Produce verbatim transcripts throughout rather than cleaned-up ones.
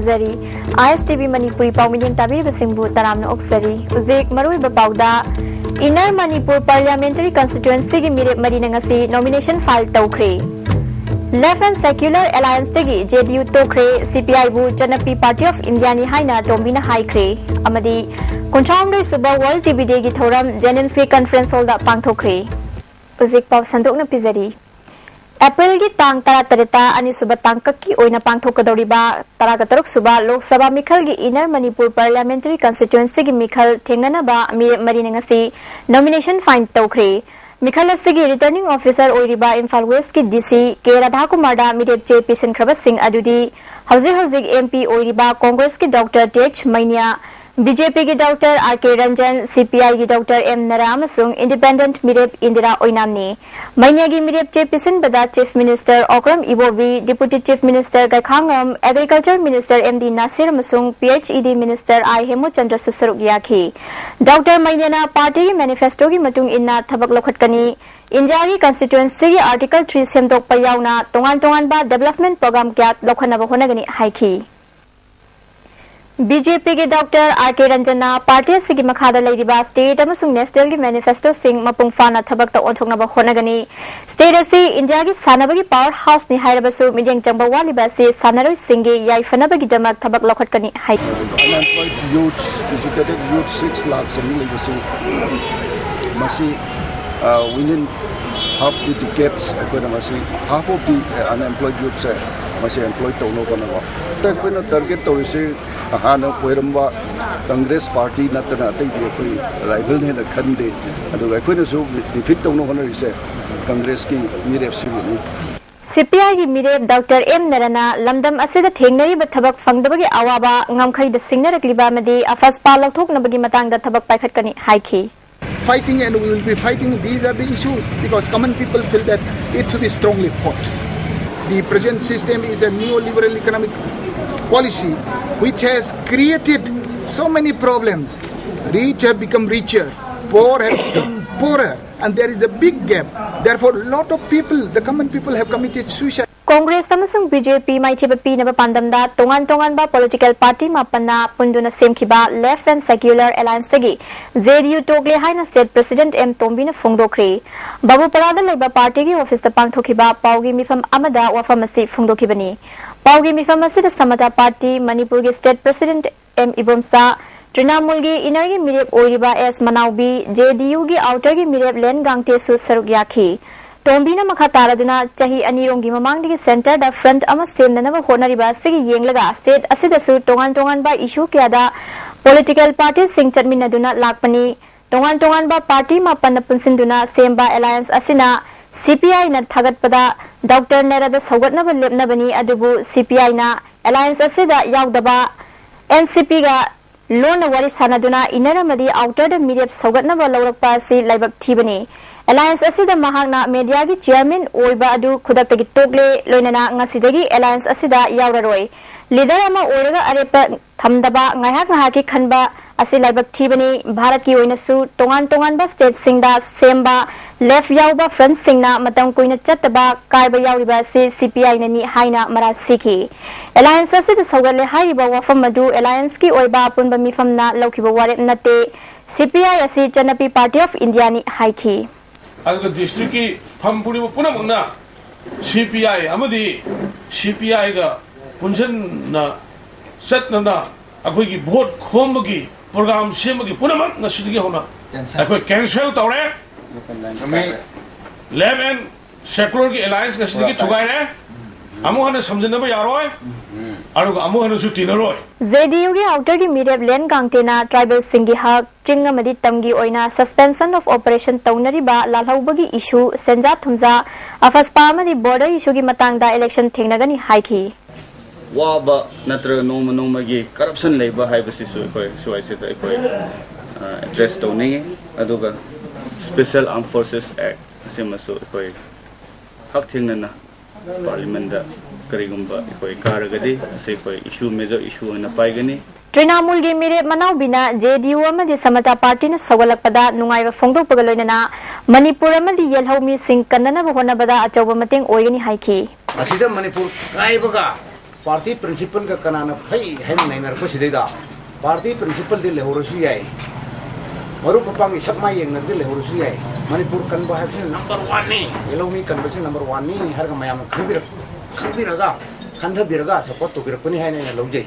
Zari. ISTV Manipuri ꯄꯥꯎ ꯃꯤꯠꯌꯦꯡ ꯇꯥꯕꯤꯔꯤꯕꯁꯤꯡꯕꯨ ꯇꯔꯥꯝꯅ ꯑꯣꯛꯆꯔꯤ꯫ ꯍꯧꯖꯤꯛ ꯃꯔꯨꯑꯣꯏꯕ ꯄꯥꯎꯗ, Inner Manipur Parliamentary Constituencyꯒꯤ ꯃꯤꯔꯦꯞ ꯃꯔꯤꯅ ꯉꯁꯤ nomination file ꯇꯧꯈ꯭ꯔꯦ꯫ Left and Secular Allianceꯇꯒꯤ JDU ꯇꯣꯛꯈ꯭ꯔꯦ, CPIꯕꯨ ꯆꯠꯅꯄꯤ Party of Indiaꯅꯤ ꯍꯥꯏꯅ ꯇꯣꯝꯕꯤꯅ ꯍꯥꯏꯈ꯭ꯔꯦ꯫ ꯑꯃꯗꯤ ꯀꯨꯟꯊ꯭ꯔꯥꯍꯨꯝꯗꯣꯏ ꯁꯨꯕ World TB Dayꯒꯤ ꯊꯧꯔꯝ JNIMSꯀꯤ Conference Hallꯗ ꯄꯥꯡꯊꯣꯛꯈ꯭ꯔꯦ꯫ ꯍꯧꯖꯤꯛ ꯄꯥꯎ ꯁꯟꯗꯣꯛꯅ ꯄꯤꯖꯔꯤ꯫ ꯑꯦꯄ꯭ꯔꯤꯜꯒꯤ ꯇꯥꯡ ꯇꯔꯥꯇꯔꯦꯠꯇ ꯑꯅꯤꯁꯨꯕ ꯇꯥꯡꯀꯛꯀꯤ ꯑꯣꯏꯅ ꯄꯥꯡꯊꯣꯛꯀꯗꯧꯔꯤꯕ ꯇꯔꯥꯒ ꯇꯔꯨꯛ ꯁꯨꯕ ꯂꯣꯛ ꯁꯚꯥ ꯃꯤꯈꯜꯒꯤ Inner Manipur Parliamentary Constituencyꯒꯤ ꯃꯤꯈꯜ ꯊꯦꯡꯅꯅꯕ ꯃꯤꯔꯦꯞ ꯃꯔꯤꯅ ꯉꯁꯤ nomination file ꯇꯧꯈ꯭ꯔꯦ꯫ ꯃꯤꯈꯜ ꯑꯁꯤꯒꯤ Returning Officer ꯑꯣꯏꯔꯤꯕ ꯏꯝꯐꯥꯜ Westꯀꯤ DC ꯀꯦ ꯔꯥꯙꯥꯀꯨꯃꯥꯔꯗ ꯃꯤꯔꯦꯞ ꯆꯦ ꯄꯤꯁꯤꯟꯈ꯭ꯔꯕꯁꯤꯡ ꯑꯗꯨꯗꯤ ꯍꯧꯖꯤꯛ ꯍꯧꯖꯤꯛ MP ꯑꯣꯏꯔꯤꯕ ꯀꯣꯡꯒ꯭ꯔꯦꯁꯀꯤ ꯗꯣꯛꯇꯔ ꯇꯦꯖ ꯃꯩꯅ꯭ꯌꯥ, BJPꯒꯤ ꯗꯣꯛꯇꯔ ꯑꯥꯔ ꯀꯦ ꯔꯟꯖꯟ, CPIꯒꯤ ꯗꯣꯛꯇꯔ ꯑꯦꯝ ꯅꯔꯥ ꯑꯃꯁꯨꯡ Independent ꯃꯤꯔꯦꯞ ꯏꯟꯗꯤꯔꯥ ꯑꯣꯏꯅꯥꯝꯅꯤ꯫ ꯃꯩꯅ꯭ꯌꯥꯒꯤ ꯃꯤꯔꯦꯞ ꯆꯦ ꯄꯤꯁꯤꯟꯕꯗ Chief Minister ꯑꯣꯀ꯭ꯔꯝ ꯏꯕꯣꯕꯤ, Deputy Chief Minister ꯒꯩꯈꯥꯉꯝ, Agriculture Minister M D Nasir ꯑꯃꯁꯨꯡ PHED Minister I ꯍꯦꯃꯨꯆꯟꯗ꯭ꯔꯁꯨ ꯁꯔꯨꯛ ꯌꯥꯈꯤ꯫ ꯗꯣꯛꯇꯔ ꯃꯩꯅ꯭ꯌꯥꯅ partyꯒꯤ manifestoꯒꯤ ꯃꯇꯨꯡ ꯏꯟꯅ ꯊꯕꯛ ꯂꯧꯈꯠꯀꯅꯤ꯫ ꯏꯟꯗꯤꯌꯥꯒꯤ constituencyꯒꯤ Article three ꯁꯦꯝꯗꯣꯛꯄ ꯌꯥꯎꯅ ꯇꯣꯉꯥꯟ ꯇꯣꯉꯥꯟꯕ development program ꯀꯌꯥ ꯂꯧꯈꯠꯅꯕ ꯍꯣꯠꯅꯒꯅꯤ ꯍꯥꯏꯈꯤ꯫ BJPꯒꯤ ꯗꯣꯛꯇꯔ ꯑꯥꯔ ꯀꯦ ꯔꯟꯖꯟꯅ party ꯑꯁꯤꯒꯤ ꯃꯈꯥꯗ ꯂꯩꯔꯤꯕ state ꯑꯃꯁꯨꯡ nationalꯒꯤ manifestoꯁꯤꯡ ꯃꯄꯨꯡ ꯐꯥꯅ ꯊꯕꯛꯇ ꯑꯣꯟꯊꯣꯛꯅꯕ ꯍꯣꯠꯅꯒꯅꯤ꯫ State ꯑꯁꯤ ꯏꯟꯗꯤꯌꯥꯒꯤ ꯁꯥꯟꯅꯕꯒꯤ power houseꯅꯤ ꯍꯥꯏꯔꯕꯁꯨ ꯃꯤꯠꯌꯦꯡ ꯆꯪꯕ ꯋꯥꯠꯂꯤꯕ ꯑꯁꯤ ꯁꯥꯟꯅꯔꯣꯏꯁꯤꯡꯒꯤ ꯌꯥꯏꯐꯅꯕꯒꯤꯗꯃꯛ ꯊꯕꯛ ꯂꯧꯈꯠꯀꯅꯤ ꯍꯥꯏ꯫ Unemployed youth, educated youth six lakhs ꯑꯃ ꯂꯩꯕꯁꯤ, ꯃꯁꯤ, ꯑ, within half the decades ꯑꯩꯈꯣꯏꯅ ꯃꯁꯤ half of the unemployed youthꯁꯦ ꯃꯁꯤ employ ꯇꯧꯅꯕ ꯍꯣꯠꯅꯕ꯫ ꯑꯩꯈꯣꯏꯅ target ꯇꯧꯔꯤꯁꯤ ꯍꯥꯟꯅ ꯑꯣꯏꯔꯝꯕ Congress party ꯅꯠꯇꯅ ꯑꯇꯩꯗꯤ ꯑꯩꯈꯣꯏ rivalꯅꯦꯅ ꯈꯟꯗꯦ꯫ ꯑꯗꯨꯒ ꯑꯩꯈꯣꯏꯅꯁꯨ defeat ꯇꯧꯅꯕ ꯍꯣꯠꯅꯔꯤꯁꯦ Congressꯀꯤ ꯃꯤꯔꯦꯞꯁꯤꯕꯨꯅꯤ꯫ CPIꯒꯤ ꯃꯤꯔꯦꯞ ꯗꯣꯛꯇꯔ ꯑꯦꯝ ꯅꯔꯥꯅ ꯂꯝꯗꯝ ꯑꯁꯤꯗ ꯊꯦꯡꯅꯔꯤꯕ ꯊꯕꯛ ꯐꯪꯗꯕꯒꯤ ꯑꯋꯥꯕ, ꯉꯝꯈꯩꯗ ꯁꯤꯡꯅꯔꯛꯂꯤꯕ ꯑꯃꯗꯤ ꯑꯐꯁꯄꯥ ꯂꯧꯊꯣꯛꯅꯕꯒꯤ ꯃꯇꯥꯡꯗ ꯊꯕꯛ ꯄꯥꯏꯈꯠꯀꯅꯤ ꯍꯥꯏꯈꯤ꯫ Fighting and we will be fighting. These are the issues because common people feel that it should be strongly fought. The present system is a neoliberal economic policy which has created so many problems. Rich have become richer, poor have become poorer, and there is a big gap. Therefore, lot of people, the common people, have committed suicide. Congress ꯑꯃꯁꯨꯡ B J ꯄꯤ ꯃꯥꯏꯊꯤꯕ ꯄꯤꯅꯕ ꯄꯥꯟꯗꯝꯗ ꯇꯣꯉꯥꯟ ꯇꯣꯉꯥꯟꯕ political party ꯃꯥꯄꯟꯅ ꯄꯨꯟꯗꯨꯅ ꯁꯦꯝꯈꯤꯕ Left and Secular Allianceꯇꯒꯤ J D U ꯇꯣꯛꯂꯦ ꯍꯥꯏꯅ state president M ꯇꯣꯝꯕꯤꯅ ꯐꯣꯡꯗꯣꯛꯈ꯭ꯔꯦ꯫ ꯕꯥꯕꯨꯄꯥꯔꯥꯗ ꯂꯩꯕ ꯄꯥꯔꯇꯤꯒꯤ ꯑꯣꯐꯤꯁꯇ ꯄꯥꯡꯊꯣꯛꯈꯤꯕ ꯄꯥꯎꯒꯤ ꯃꯤꯐꯝ ꯑꯃꯗ ꯋꯥꯐꯝ ꯑꯁꯤ ꯐꯣꯡꯗꯣꯛꯈꯤꯕꯅꯤ꯫ ꯄꯥꯎꯒꯤ ꯃꯤꯐꯝ ꯑꯁꯤꯗ ꯁꯃꯇꯥ ꯄꯥꯔꯇꯤ ꯃꯅꯤꯄꯨꯔꯒꯤ state president M ꯏꯕꯣꯝꯆꯥ, ꯇ꯭ꯔꯤꯅꯥꯃꯨꯜꯒꯤ innerꯒꯤ ꯃꯤꯔꯦꯞ ꯑꯣꯏꯔꯤꯕ S ꯃꯅꯥꯎꯕꯤ, J D Uꯒꯤ outerꯒꯤ ꯃꯤꯔꯦꯞ ꯂꯦꯟ ꯒꯥꯡꯇꯦꯁꯨ ꯁꯔꯨꯛ ꯌꯥꯈꯤ꯫ ꯇꯣꯝꯕꯤꯅ ꯃꯈꯥ ꯇꯥꯔꯗꯨꯅ ꯆꯍꯤ ꯑꯅꯤꯔꯣꯝꯒꯤ ꯃꯃꯥꯡꯗꯒꯤ centreꯗ front ꯑꯃ ꯁꯦꯝꯅꯅꯕ ꯍꯣꯠꯅꯔꯤꯕ ꯑꯁꯤꯒꯤ ꯌꯦꯡꯂꯒ state ꯑꯁꯤꯗꯁꯨ ꯇꯣꯉꯥꯟ ꯇꯣꯉꯥꯟꯕ issue ꯀꯌꯥꯗ political partyꯁꯤꯡ ꯆꯠꯃꯤꯟꯅꯗꯨꯅ ꯂꯥꯛꯄꯅꯤ꯫ ꯇꯣꯉꯥꯟ ꯇꯣꯉꯥꯟꯕ ꯄꯥꯔꯇꯤ ꯃꯥꯄꯟꯅ ꯄꯨꯟꯁꯤꯟꯗꯨꯅ ꯁꯦꯝꯕ alliance ꯑꯁꯤꯅ C P Iꯅ ꯊꯥꯒꯠꯄꯗ ꯗꯣꯛꯇꯔ ꯅꯦꯔꯥꯗ ꯁꯧꯒꯠꯅꯕ ꯂꯦꯞꯅꯕꯅꯤ, ꯑꯗꯨꯕꯨ C P Iꯅ alliance ꯑꯁꯤꯗ ꯌꯥꯎꯗꯕ N C Pꯒ ꯂꯣꯟꯅ ꯋꯥꯔꯤ ꯁꯥꯟꯅꯗꯨꯅ inner ꯑꯃꯗꯤ outerꯗ ꯃꯤꯔꯦꯞ ꯁꯧꯒꯠꯅꯕ ꯂꯧꯔꯛꯄ ꯑꯁꯤ ꯂꯥꯏꯕꯛ ꯊꯤꯕꯅꯤ꯫ Alliance ꯑꯁꯤꯗ ꯃꯍꯥꯛꯅ mediaꯒꯤ chairman ꯑꯣꯏꯕ ꯑꯗꯨ ꯈꯨꯗꯛꯇꯒꯤ ꯇꯣꯛꯂꯦ, ꯂꯣꯏꯅꯅ ꯉꯁꯤꯗꯒꯤ alliance ꯑꯁꯤꯗ ꯌꯥꯎꯔꯔꯣꯏ꯫ Leader ꯑꯃ ꯑꯣꯏꯔꯒ ꯑꯔꯦꯞꯄ ꯊꯝꯗꯕ ꯉꯥꯏꯍꯥꯛ ꯉꯥꯏꯍꯥꯛꯀꯤ ꯈꯟꯕ ꯑꯁꯤ ꯂꯥꯏꯕꯛ ꯊꯤꯕꯅꯤ꯫ ꯚꯥꯔꯠꯀꯤ ꯑꯣꯏꯅꯁꯨ ꯇꯣꯉꯥꯟ ꯇꯣꯉꯥꯟꯕ stateꯁꯤꯡꯗ ꯁꯦꯝꯕ left ꯌꯥꯎꯕ frontꯁꯤꯡꯅ ꯃꯇꯝ ꯀꯨꯏꯅ ꯆꯠꯇꯕ ꯀꯥꯏꯕ ꯌꯥꯎꯔꯤꯕ ꯑꯁꯤ C P Iꯅꯅꯤ ꯍꯥꯏꯅ ꯃꯔꯥꯜ ꯁꯤꯈꯤ꯫ Alliance ꯑꯁꯤꯗ ꯁꯧꯒꯠꯂꯦ ꯍꯥꯏꯔꯤꯕ ꯋꯥꯐꯝ ꯑꯗꯨ allianceꯀꯤ ꯑꯣꯏꯕ ꯑꯄꯨꯟꯕ ꯃꯤꯐꯝꯅ ꯂꯧꯈꯤꯕ ꯋꯥꯔꯦꯞ ꯅꯠꯇꯦ꯫ C P I ꯑꯁꯤ ꯆꯠꯅꯄꯤ Party of Indiaꯅꯤ ꯍꯥꯏꯈꯤ꯫ ꯑꯗꯨꯒ districtꯀꯤ ꯐꯝ ꯄꯨꯔꯤꯕ ꯄꯨꯝꯅꯃꯛꯅ C P I ꯑꯃꯗꯤ C P Iꯒ ꯄꯨꯟꯁꯤꯟꯅ ꯆꯠꯅꯅ ꯑꯩꯈꯣꯏꯒꯤ vote ꯈꯣꯝꯕꯒꯤ program ꯁꯦꯝꯕꯒꯤ ꯄꯨꯝꯅꯃꯛ ꯉꯁꯤꯗꯒꯤ ꯍꯧꯅ Cancel. ꯑꯩꯈꯣꯏ cancel ꯇꯧꯔꯦ꯫ Left and Secularꯒꯤ alliance ꯉꯁꯤꯗꯒꯤ ꯊꯨꯒꯥꯏꯔꯦ꯫ ꯑꯃꯨꯛ ꯍꯟꯅ ꯁꯝꯖꯤꯟꯅꯕ ꯌꯥꯔꯣꯏ꯫ ꯑꯗꯨꯒ ꯑꯃꯨꯛ ꯍꯟꯅꯁꯨ ꯇꯤꯟꯅꯔꯣꯏ꯫ J D Uꯒꯤ outerꯒꯤ ꯃꯤꯔꯦꯞ ꯂꯦꯟ ꯒꯥꯡꯇꯦꯅ tribalꯁꯤꯡꯒꯤ ꯍꯛ, ꯆꯤꯡ ꯑꯃꯗꯤ ꯇꯝꯒꯤ ꯑꯣꯏꯅ suspension of operation ꯇꯧꯅꯔꯤꯕ ꯂꯥꯜꯍꯧꯕꯒꯤ issue, ꯁꯦꯟꯖꯥ ꯊꯨꯝꯖꯥ, AFSPA ꯑꯃꯗꯤ border issueꯒꯤ ꯃꯇꯥꯡꯗ election ꯊꯦꯡꯅꯒꯅꯤ ꯍꯥꯏꯈꯤ꯫ ꯋꯥꯕ ꯅꯠꯇ꯭ꯔꯒ ꯅꯣꯡꯃ ꯅꯣꯡꯃꯒꯤ corruption ꯂꯩꯕ ꯍꯥꯏꯕꯁꯤꯁꯨ ꯑꯩꯈꯣꯏ ꯁ꯭ꯋꯥꯏꯁꯤꯗ ꯑꯩꯈꯣꯏ, ꯑ, address ꯇꯧꯅꯤꯡꯉꯤ꯫ ꯑꯗꯨꯒ Special Armed Forces Act ꯑꯁꯤꯃꯁꯨ ꯑꯩꯈꯣꯏ ꯍꯛꯊꯦꯡꯅꯅ parliamentꯗ ꯀꯔꯤꯒꯨꯝꯕ ꯑꯩꯈꯣꯏ ꯀꯥꯔꯒꯗꯤ ꯑꯁꯤ ꯑꯩꯈꯣꯏ issue, major issue ꯑꯣꯏꯅ ꯄꯥꯏꯒꯅꯤ꯫ ꯇ꯭ꯔꯤꯅꯥꯃꯨꯜꯒꯤ ꯃꯤꯔꯦꯞ ꯃꯅꯥꯎꯕꯤꯅ J D U ꯑꯃꯗꯤ ꯁꯃꯇꯥ ꯄꯥꯔꯇꯤꯅ ꯁꯧꯒꯠꯂꯛꯄꯗ ꯅꯨꯡꯉꯥꯏꯕ ꯐꯣꯡꯗꯣꯛꯄꯒ ꯂꯣꯏꯅꯅ ꯃꯅꯤꯄꯨꯔ ꯑꯃꯗꯤ ꯌꯦꯜꯍꯧ ꯃꯤꯁꯤꯡ ꯀꯟꯅꯅꯕ ꯍꯣꯠꯅꯕꯗ ꯑꯆꯧꯕ ꯃꯇꯦꯡ ꯑꯣꯏꯒꯅꯤ ꯍꯥꯏꯈꯤ꯫ ꯑꯁꯤꯗ ꯃꯅꯤꯄꯨꯔ ꯀꯥꯏꯕꯒ ꯄꯥꯔꯇꯤ ꯄ꯭ꯔꯤꯟꯁꯤꯄꯜꯒ ꯀꯅꯥꯅ ꯐꯩ ꯍꯥꯏꯅ ꯅꯩꯅꯔꯛꯄꯁꯤꯗꯩꯗ, ꯄꯥꯔꯇꯤ ꯄ꯭ꯔꯤꯟꯁꯤꯄꯜꯗꯤ ꯂꯩꯍꯧꯔꯁꯨ ꯌꯥꯏ, ꯃꯔꯨꯞ ꯃꯄꯥꯡꯒꯤ ꯁꯛ ꯃꯥꯏ ꯌꯦꯡꯅꯕꯗꯤ ꯂꯩꯍꯧꯔꯁꯨ ꯌꯥꯏ, ꯃꯅꯤꯄꯨꯔ ꯀꯟꯕ ꯍꯥꯏꯕꯁꯤꯅ ꯅꯝꯕꯔ ꯋꯥꯟꯅꯤ, ꯌꯦꯜꯍꯧꯃꯤ ꯀꯟꯕꯁꯤꯅ ꯅꯝꯕꯔ ꯋꯥꯟꯅꯤ ꯍꯥꯏꯔꯒ ꯃꯌꯥꯝꯅ ꯈꯪꯕꯤꯔꯛ-, ꯈꯪꯕꯤꯔꯒ, ꯈꯟꯊꯕꯤꯔꯒ ꯁꯄꯣꯔꯠ ꯇꯧꯕꯤꯔꯛꯄꯅꯤ ꯍꯥꯏꯅ ꯑꯩꯅ ꯂꯧꯖꯩ꯫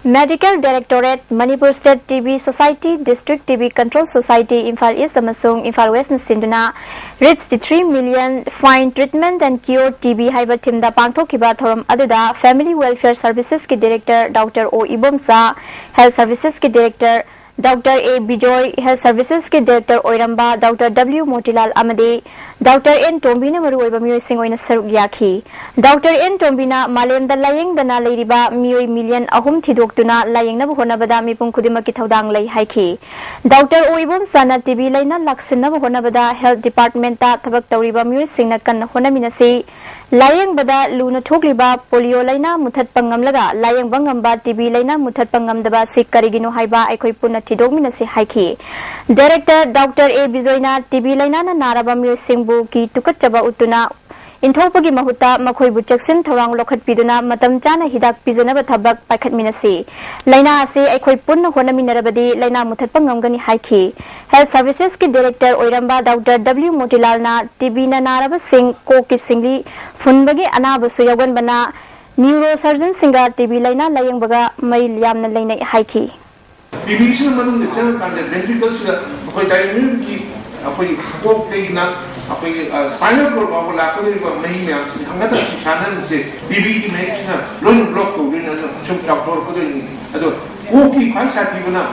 Medical Directorate, Manipur State T B Society, District T B Control Society, Imphal East ꯑꯃꯁꯨꯡ ꯏꯝꯐꯥꯜ West ꯅ ꯁꯤꯟꯗꯨꯅ Reach the three million, Find, Treatment and Cure T B ꯍꯥꯏꯕ theme ꯗ ꯄꯥꯡꯊꯣꯛꯈꯤꯕ ꯊꯧꯔꯝ ꯑꯗꯨꯗ Family Welfare Services ꯀꯤ Director Doctor O Ibomcha, Health Services ꯀꯤ Director Doctor A Bijoy, Health Services ꯀꯤ Director ꯑꯣꯏꯔꯝꯕ Doctor W ꯃꯣꯇꯤꯂꯥꯜ ꯑꯃꯗꯤ Doctor ꯑꯦꯟ ꯇꯣꯝꯕꯤꯅ ꯃꯔꯨꯑꯣꯏꯕ ꯃꯤꯑꯣꯏꯁꯤꯡ ꯑꯣꯏꯅ ꯁꯔꯨꯛ ꯌꯥꯈꯤ꯫ Doctor ꯑꯦꯟ ꯇꯣꯝꯕꯤꯅ ꯃꯥꯂꯦꯝꯗ ꯂꯥꯌꯦꯡꯗꯅ ꯂꯩꯔꯤꯕ ꯃꯤꯑꯣꯏ ꯃꯤꯂꯤꯌꯟ ꯑꯍꯨꯝ ꯊꯤꯗꯣꯛꯇꯨꯅ ꯂꯥꯌꯦꯡꯅꯕ ꯍꯣꯠꯅꯕꯗ ꯃꯤꯄꯨꯝ ꯈꯨꯗꯤꯡꯃꯛꯀꯤ ꯊꯧꯗꯥꯡ ꯂꯩ ꯍꯥꯏꯈꯤ꯫ Doctor ꯑꯣ ꯏꯕꯣꯝꯆꯥꯅ ꯇꯤ ꯕꯤ ꯂꯥꯏꯅꯥ ꯂꯥꯛꯁꯤꯟꯅꯕ ꯍꯣꯠꯅꯕꯗ health department ꯇ ꯊꯕꯛ ꯇꯧꯔꯤꯕ ꯃꯤꯑꯣꯏꯁꯤꯡꯅ ꯀꯟꯅ ꯍꯣꯠꯅꯃꯤꯟꯅꯁꯤ, ꯂꯥꯌꯦꯡꯕꯗ ꯂꯨꯅ ꯊꯣꯛꯂꯤꯕ ꯄꯣꯂꯤꯑꯣ ꯂꯥꯏꯅꯥ ꯃꯨꯊꯠꯄ ꯉꯝꯂꯒ ꯂꯥꯌꯦꯡꯕ ꯉꯝꯕ ꯇꯤ ꯕꯤ ꯂꯥꯏꯅꯥ ꯃꯨꯊꯠꯄ ꯉꯝꯗꯕ ꯑꯁꯤ ꯀꯔꯤꯒꯤꯅꯣ ꯍꯥꯏꯕ ꯑꯩꯈꯣꯏ ꯄꯨꯟꯅ ꯊꯤꯗꯣꯛꯃꯤꯟꯅꯁꯤ ꯍꯥꯏꯈꯤ꯫ Director Doctor ꯑꯦ ꯕꯤꯖꯣꯏꯅ ꯇꯤ ꯕꯤ ꯂꯥꯏꯅꯥꯅ ꯅꯥꯔꯕ ꯃꯤꯑꯣꯏꯁꯤꯡꯕꯨ ꯀꯤ ꯇꯨꯀꯠꯆꯕ ꯎꯠꯇꯨꯅ ꯏꯟꯊꯣꯛꯄꯒꯤ ꯃꯍꯨꯠꯇ ꯃꯈꯣꯏꯕꯨ ꯆꯦꯛꯁꯤꯟ ꯊꯧꯔꯥꯡ ꯂꯧꯈꯠꯄꯤꯗꯨꯅ ꯃꯇꯝ ꯆꯥꯅ ꯍꯤꯗꯥꯛ ꯄꯤꯖꯅꯕ ꯊꯕꯛ ꯄꯥꯏꯈꯠꯃꯤꯟꯅꯁꯤ꯫ ꯂꯥꯏꯅꯥ ꯑꯁꯤ ꯑꯩꯈꯣꯏ ꯄꯨꯟꯅ ꯍꯣꯠꯅꯃꯤꯟꯅꯔꯕꯗꯤ ꯂꯥꯏꯅꯥ ꯃꯨꯊꯠꯄ ꯉꯝꯒꯅꯤ ꯍꯥꯏꯈꯤ꯫ Health Services ꯀꯤ Director ꯑꯣꯏꯔꯝꯕ Doctor W ꯃꯣꯇꯤꯂꯥꯜꯅ ꯇꯤ ꯕꯤ ꯅ ꯅꯥꯔꯕꯁꯤꯡ ꯀꯣꯛꯀꯤ ꯁꯤꯡꯂꯤ ꯐꯨꯟꯕꯒꯤ ꯑꯅꯥꯕꯁꯨ ꯌꯥꯎꯒꯟꯕꯅ neurosurgeon ꯁꯤꯡꯒ ꯇꯤ ꯕꯤ ꯂꯥꯏꯅꯥ ꯂꯥꯌꯦꯡꯕꯒ ꯃꯔꯤ ꯌꯥꯝꯅ ꯂꯩꯅꯩ ꯍꯥꯏꯈꯤ꯫ ꯇꯤ ꯕꯤꯁꯤꯅ ꯃꯅꯨꯡꯗ ꯆꯪꯉꯀꯥꯟꯗ ventricle ꯁꯤꯗ ꯑꯩꯈꯣꯏ ꯗꯥꯏꯅꯣꯃꯤꯛꯀꯤ ꯑꯩꯈꯣꯏ ꯀꯣꯛꯇꯒꯤꯅ ꯑꯩꯈꯣꯏꯒꯤ, ꯑ, spinal cord ꯐꯥꯎꯕ ꯂꯥꯛꯀꯗꯧꯔꯤꯕ ꯃꯍꯤ ꯃꯌꯥꯝꯁꯤ ꯍꯪꯒꯠ ꯍꯟꯗ ꯁꯥꯟꯅꯍꯟꯕꯁꯦ ꯇꯤ ꯕꯤꯒꯤ ꯃꯍꯤꯛꯁꯤꯅ ꯂꯣꯏꯅ block ꯇꯧꯗꯣꯏꯅꯤ, ꯑꯗꯨꯅ ꯁꯨꯝ ꯆꯥꯎꯊꯣꯔꯛꯀꯗꯣꯏꯅꯤ꯫ ꯑꯗꯣ ꯀꯣꯛꯀꯤ ꯈ꯭ꯋꯥꯏ ꯁꯥꯊꯤꯕꯅ